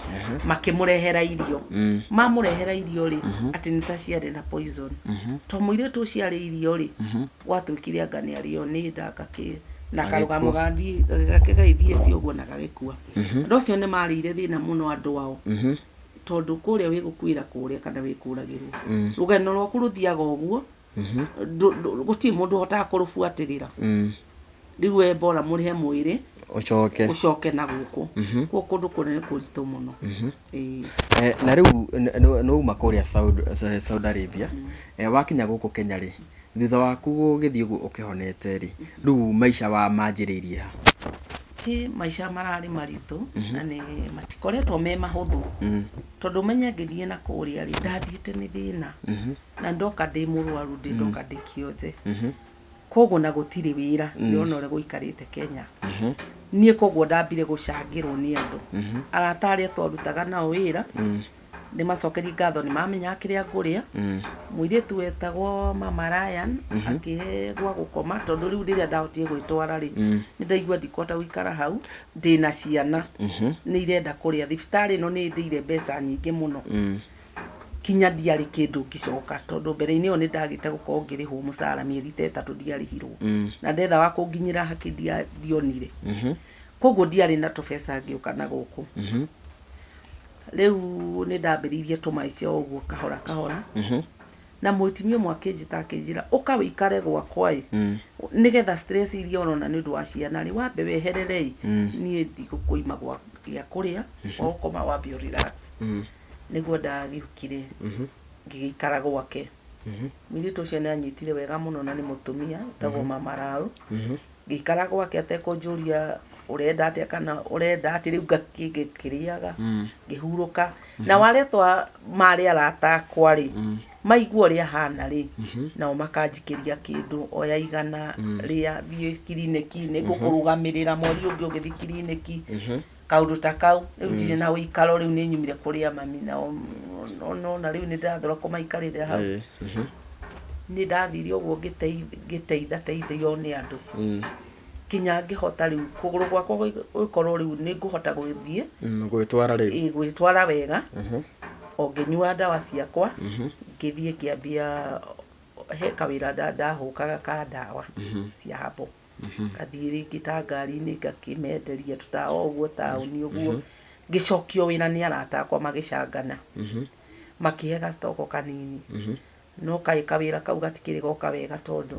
Makĩmũrehera irio. Mamũrehera irio rĩ, atĩ nĩ ta ciarĩ na poison. To mũirĩtu ũcio arĩ irio rĩ, gwatuĩkire anga nĩ arĩo nĩ nda ngakĩ na karũgamo gathiĩ gagĩthiĩte ũguo na gagĩkua. Andũ acio nĩ marĩire thĩna mũno andũ ao, tondũ kũrĩa wĩgũkuĩra kũrĩa kana wĩkũragĩrwo. Rũgano rwaku rũthiaga ũguo, gũtirĩ mũndũ ũhotaga kũrũbuatĩrĩra. Rĩu we bora mũrĩhe mwĩrĩ Ũcoke. Ũcoke na gũkũ. Kuo kũndũ kũrĩa nĩ kũritũ mũno. Ĩĩ. Na rĩu nĩ wauma kũrĩa Saudi Arabia, wakinya gũkũ Kenya rĩ, thutha waku gũgĩthiĩ ũguo ũkĩhonete rĩ, rĩu maica wa manjĩrĩirie ha? Ĩ, maica mararĩ maritũ na nĩ matikoretwo me mahũthũ, tondũ ũmenye ngĩthiĩ na kũrĩa rĩ, ndathiĩte nĩ thĩna, na ndoka ndĩ mũrwaru, ndĩ ndoka ndĩ kĩonje, koguo na gũtirĩ wĩra. Ndĩrona ũrĩa gũikarĩte Kenya niĩ, koguo ndambire gũcangĩrwo nĩ andũ arata arĩa twarutaga nao wĩra. Nĩ macokerie ngatho, nĩ mamenyaga kĩrĩa ngũrĩa. Mũirĩtu wetagwo Mama Ryan akĩhe gwa gũkoma, tondũ rĩu rĩrĩa ndahotire gwĩtwara rĩ, nĩ ndaigua ndikũhota gũikara hau ndĩna ciana, nĩ irenda kũrĩa. Thibitarĩ ĩno nĩ ndĩire mbeca nyingĩ mũno, kinya ndiarĩ kĩndũ ngĩcoka, tondũ mbere-inĩ ĩyo nĩ ndagĩte gũkorwo ngĩrĩhwo mũcara mĩeri ta 3 ndiarĩhirwo, na ndetha wa kũnginyĩra haki ndionire, koguo ndiarĩ na tũbeca ngĩũka na gũkũ. Rĩu nĩ ndambĩrĩirie tũmaica o ũguo kahora kahora. Na mũtumia ũmwe akĩnjĩta akĩnjĩra, ũka wĩikare gwakwa ĩ, nĩgetha stress iria ũrona nĩ ũndũ wa ciana rĩ, wambe weherere ĩ, niĩ ndigũkũima gwa gĩa kũrĩa, gwa gũkoma, wambe ũ relax. Nĩguo ndagĩũkire ngĩgĩikara gwake. Mũirĩtu ũcio nĩ anyitire wega mũno na nĩ mũtumia wĩtagwo Mama Rau. Ngĩikara gwake atekũnjũria ũrenda atĩa kana ũrenda atĩ rĩu ngĩkĩrĩaga, ngĩhurũka. Nao arĩa twa marĩ arata akwa rĩ, maigua ũrĩa hana rĩ, nao makanjikĩria kĩndũ, oya igana rĩa thiĩ kiriniki, nĩ ngũkũrũgamĩrĩra mweri ũngĩ ũgĩthiĩ kiriniki, kaũndũ ta kau. Rĩu ndirĩ na ũikaro, rĩu nĩ nyumire kũrĩa mami nao, nona rĩu nĩ ndĩrathũra kũmaikarĩra hau. Nĩ ndathire ũguo ngĩteitha teithio nĩ andũ, kinya ngĩhota rĩu kũgũrũ gwakwa gũkorwo rĩu nĩ ngũhota gũthiĩ. Gwĩtwara rĩu. Ĩ, gwĩtwara wega o ngĩnyua ndawa ciakwa, ngĩthiĩ ngĩambia he kawĩra ndahũkaga ka ndawa cia habo, ngathiĩ rĩngĩ ta ngari-inĩ ngakĩmenderia tũtawa ũguo taũni ũguo. Ngĩcokio wĩra nĩ arata akwa magĩcangana, makĩhe gacitoko kanini, no kaĩ kawĩra kau gatikĩrĩ goka wega tondũ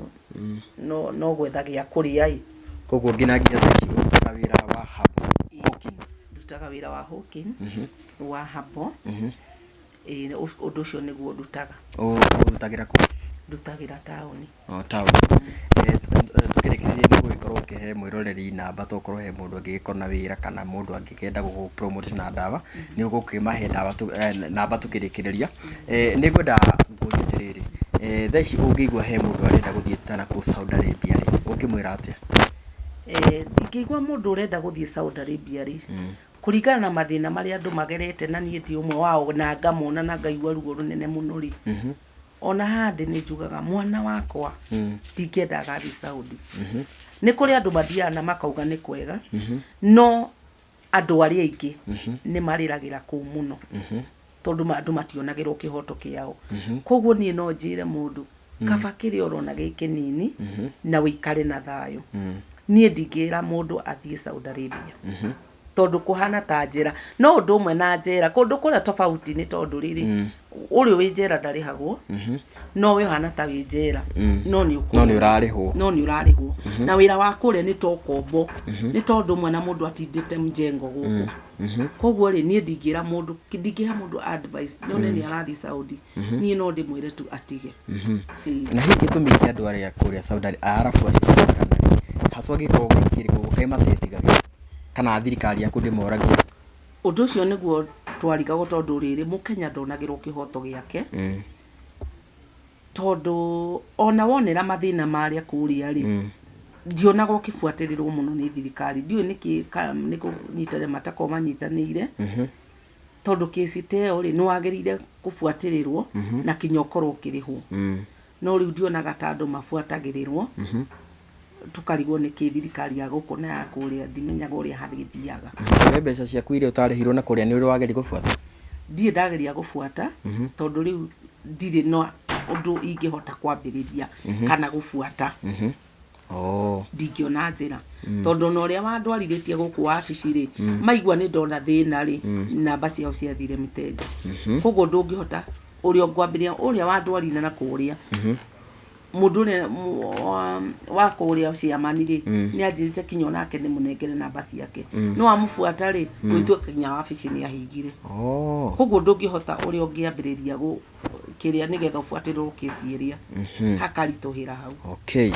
no gwetha gĩa kũrĩa ĩ. Koguo nginyagia thaa ici ũrutaga wĩra wa habo hawking? Ndutaga wĩra wa hawking, wa habo. Ĩ, ũndũ ũcio nĩguo ndutaga. Ũrutagĩra kũ? Ndutagĩra taũni. O taũni. Tũkĩrĩkĩrĩria nĩ ũgũgĩkorwo ũkĩhe mwĩroreri namba, tokorwo he mũndũ angĩgĩkorwo na wĩra kana mũndũ angĩkĩenda gũgũ promote na ndawa, nĩ ũgũkĩmahe ndawa namba tũkĩrĩkĩrĩria. Nĩ ngwenda ngũrie atĩrĩrĩ, thaa ici ũngĩigua he mũndũ arenda gũthiĩ ta nakũu Saudi Arabia rĩ, ũngĩmwĩra atĩa? Ingĩigua mũndũ ũrenda gũthiĩ Saudi Arabia rĩ, kũringana na mathĩna marĩa andũ magerete, na niĩ ndĩ ũmwe wao na ngamona na ngaigua ruo rũnene mũno rĩ, ona haha ndĩ nĩ njugaga mwana wakwa ndingĩenda agathiĩ Saudi. Nĩ kũrĩ andũ mathiaga na makauga nĩ kwega, no andũ arĩa aingĩ nĩ marĩragĩra kũu mũno tondũ andũ mationagĩrwo kĩhoto kĩao. Koguo niĩ no njĩre mũndũ, kaba kĩrĩa ũrona gĩ kĩnini na ũikare na thayũ. Niĩ ndingĩra mũndũ athiĩ Saudi Arabia tondũ kũhana ta njera, no ũndũ ũmwe na njera, kũndũ kũrĩa tofauti nĩ tondũ rĩrĩ, ũrĩa wĩ njera ndarĩhagwo, no we ũhana ta wĩ njera, no nĩ No nĩ ũrarĩhwo. No nĩ ũrarĩhwo, na wĩra wa kũrĩa nĩ ta ũkombo, nĩ tondũ ũmwe na mũndũ atindĩte mjengo gũkũ. Koguo rĩ, niĩ ndingĩra mũndũ, ndingĩhe mũndũ advice nyone nĩ arathiĩ Saudi, niĩ no ndĩmwĩre tu atige. Ĩĩ. Na hihi gĩtũmi kĩa andũ arĩa kũrĩa Saudi Arabia, Arabu acio kũragana rĩ, haswa gĩkoragwo gĩ kĩrĩkũ? Kaĩ matetigagĩra kana thirikari ya kũu ndĩmoragia? Ũndũ ũcio nĩguo twarigagwo, tondũ rĩrĩ, mũkenya ndonagĩrwo kĩhoto gĩake, tondũ ona wonera mathĩna marĩa kũrĩa rĩ, ndionaga ũkĩbuatĩrĩrwo mũno nĩ thirikari. Ndiũĩ nĩkĩ nĩ kũnyitanĩra matakoragwo manyitanĩire, tondũ kĩci ta ĩyo rĩ, nĩ wagĩrĩire kũbuatĩrĩrwo na kinya ũkorwo ũkĩrĩhwo, no rĩu ndionaga ta andũ mabuatagĩrĩrwo. Tũkarigwo nĩkĩ thirikari ya gũkũ na ya kũrĩa, ndimenyaga ũrĩa hagĩthiaga. We mbeca ciaku iria ũtarĩhirwo na kũrĩa nĩ ũrĩ wageria gũbuata? Ndirĩ ndageria gũbuata, tondũ rĩu ndirĩ na ũndũ ingĩhota kwambĩrĩria kana gũbuata. Ndingĩona njĩra, tondũ ona ũrĩa wandwarithĩtie gũkũ wabici rĩ, maigua nĩ ndona thĩna rĩ, namba ciao ciathire mitengo. Koguo ndũngĩhota ũrĩa ngwambĩrĩria, ũrĩa wandwarire na kũrĩa, mũndũ ũrĩa wa kũrĩa ciamani rĩ, nĩ anjĩrĩte kinya onake nĩ mũnengere namba ciake, no amũbuata rĩ, gwĩtua kinya wabici nĩ ahingire. Koguo ndũngĩhota ũrĩa ũngĩambĩrĩria kĩrĩa nĩgetha ũbuatĩrĩrwo kĩci ĩrĩa hakaritũhĩra hau. Okay.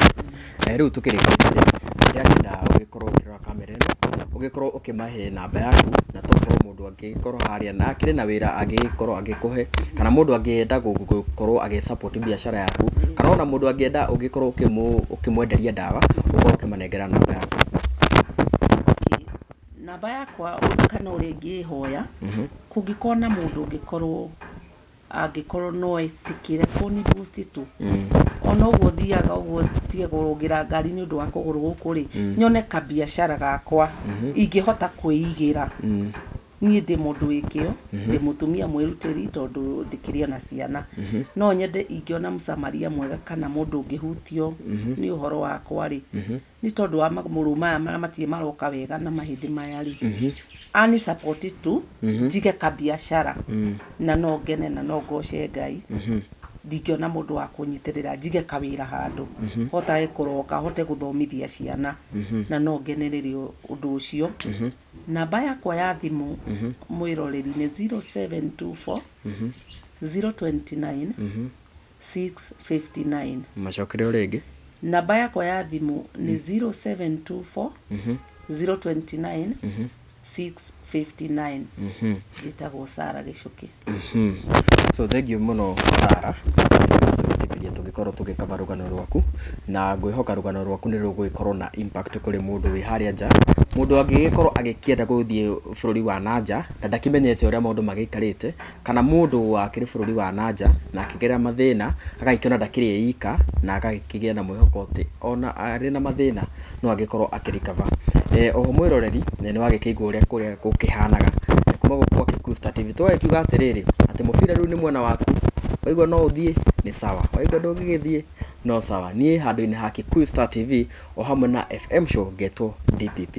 Rĩu tũkĩrĩkĩrĩria rĩ, ndĩrakĩenda ũgĩkorwo ũkĩrora kamera ĩno, ũgĩkorwo ũkĩmahe namba yaku, na tokorwo mũndũ angĩgĩkorwo harĩa na akĩrĩ na wĩra angĩgĩkorwo agĩkũhe, kana mũndũ angĩenda gũkorwo agĩ support biacara yaku, kana ona mũndũ angĩenda ũgĩkorwo ũkĩmwenderia ndawa, ũkorwo ũkĩmanengera namba yaku. Okay. Namba yakwa kana ũrĩa ingĩhoya, kũngĩkorwo na mũndũ ũngĩkorwo angĩkorwo no etĩkĩre kũni boost tu, ona ũguo thiaga ũguo tige kũrũngĩra ngari nĩ ũndũ wa kũgũrũ gũkũ rĩ, nyone kabiacara gakwa ingĩhota kwĩigĩra. Niĩ ndĩ mũndũ wĩ kĩo, ndĩ mũtumia mwĩrutĩri, tondũ ndĩkĩrĩ ona ciana. No nyende ingĩona mũsamaria mwega kana mũndũ ũngĩhutio nĩ ũhoro wakwa rĩ, nĩ tondũ wa magũrũ maya marĩa matirĩ maroka wega na mahĩndĩ maya rĩ, ani support tu njige kabiacara, na no ngene na no ngoce Ngai. Ndingĩona mũndũ wa kũnyitĩrĩra njige kawĩra handũ hotage kũroka hote gũthomithia ciana, na no ngenerere ũndũ ũcio. Namba yakwa ya thimũ, mwĩroreri, nĩ 0724 029 659. Macokere o rĩngĩ. Namba yakwa ya thimũ nĩ 0724 029 659. Njĩtagwo Sara Gĩcũkĩ. So thank you mũno, Sara, tũgĩtĩkĩria tũgĩkorwo tũgĩkaba rũgano rwaku, na ngwĩhoka rũgano rwaku nĩ rũgũgĩkorwo na impact kũrĩ mũndũ wĩ harĩa nja, mũndũ angĩgĩkorwo agĩkĩenda gũthiĩ bũrũri wa nanja na ndakĩmenyete ũrĩa maũndũ magĩikarĩte, kana mũndũ wakĩrĩ bũrũri wa nanja na akĩgerera mathĩna, agagĩkĩona ndakĩrĩ e ika, na agagĩkĩgĩa na mwĩhoko atĩ ona arĩ na mathĩna no agĩkorwo akĩrikaba. Oho mwĩroreri, nĩ wagĩkĩigua ũrĩa kũrĩa gũkĩhanaga kuma gũkũ gwa Kikuyu Star TV. Tũgagĩkiuga atĩrĩrĩ, atĩ mũbira rĩu nĩ mwena waku, waigua no ũthiĩ nĩ sawa, waigua ndũngĩgĩthiĩ no sawa. Niĩ handũ-inĩ ha Kikuyu Star TV o hamwe na FM Show, ngetwo DPP.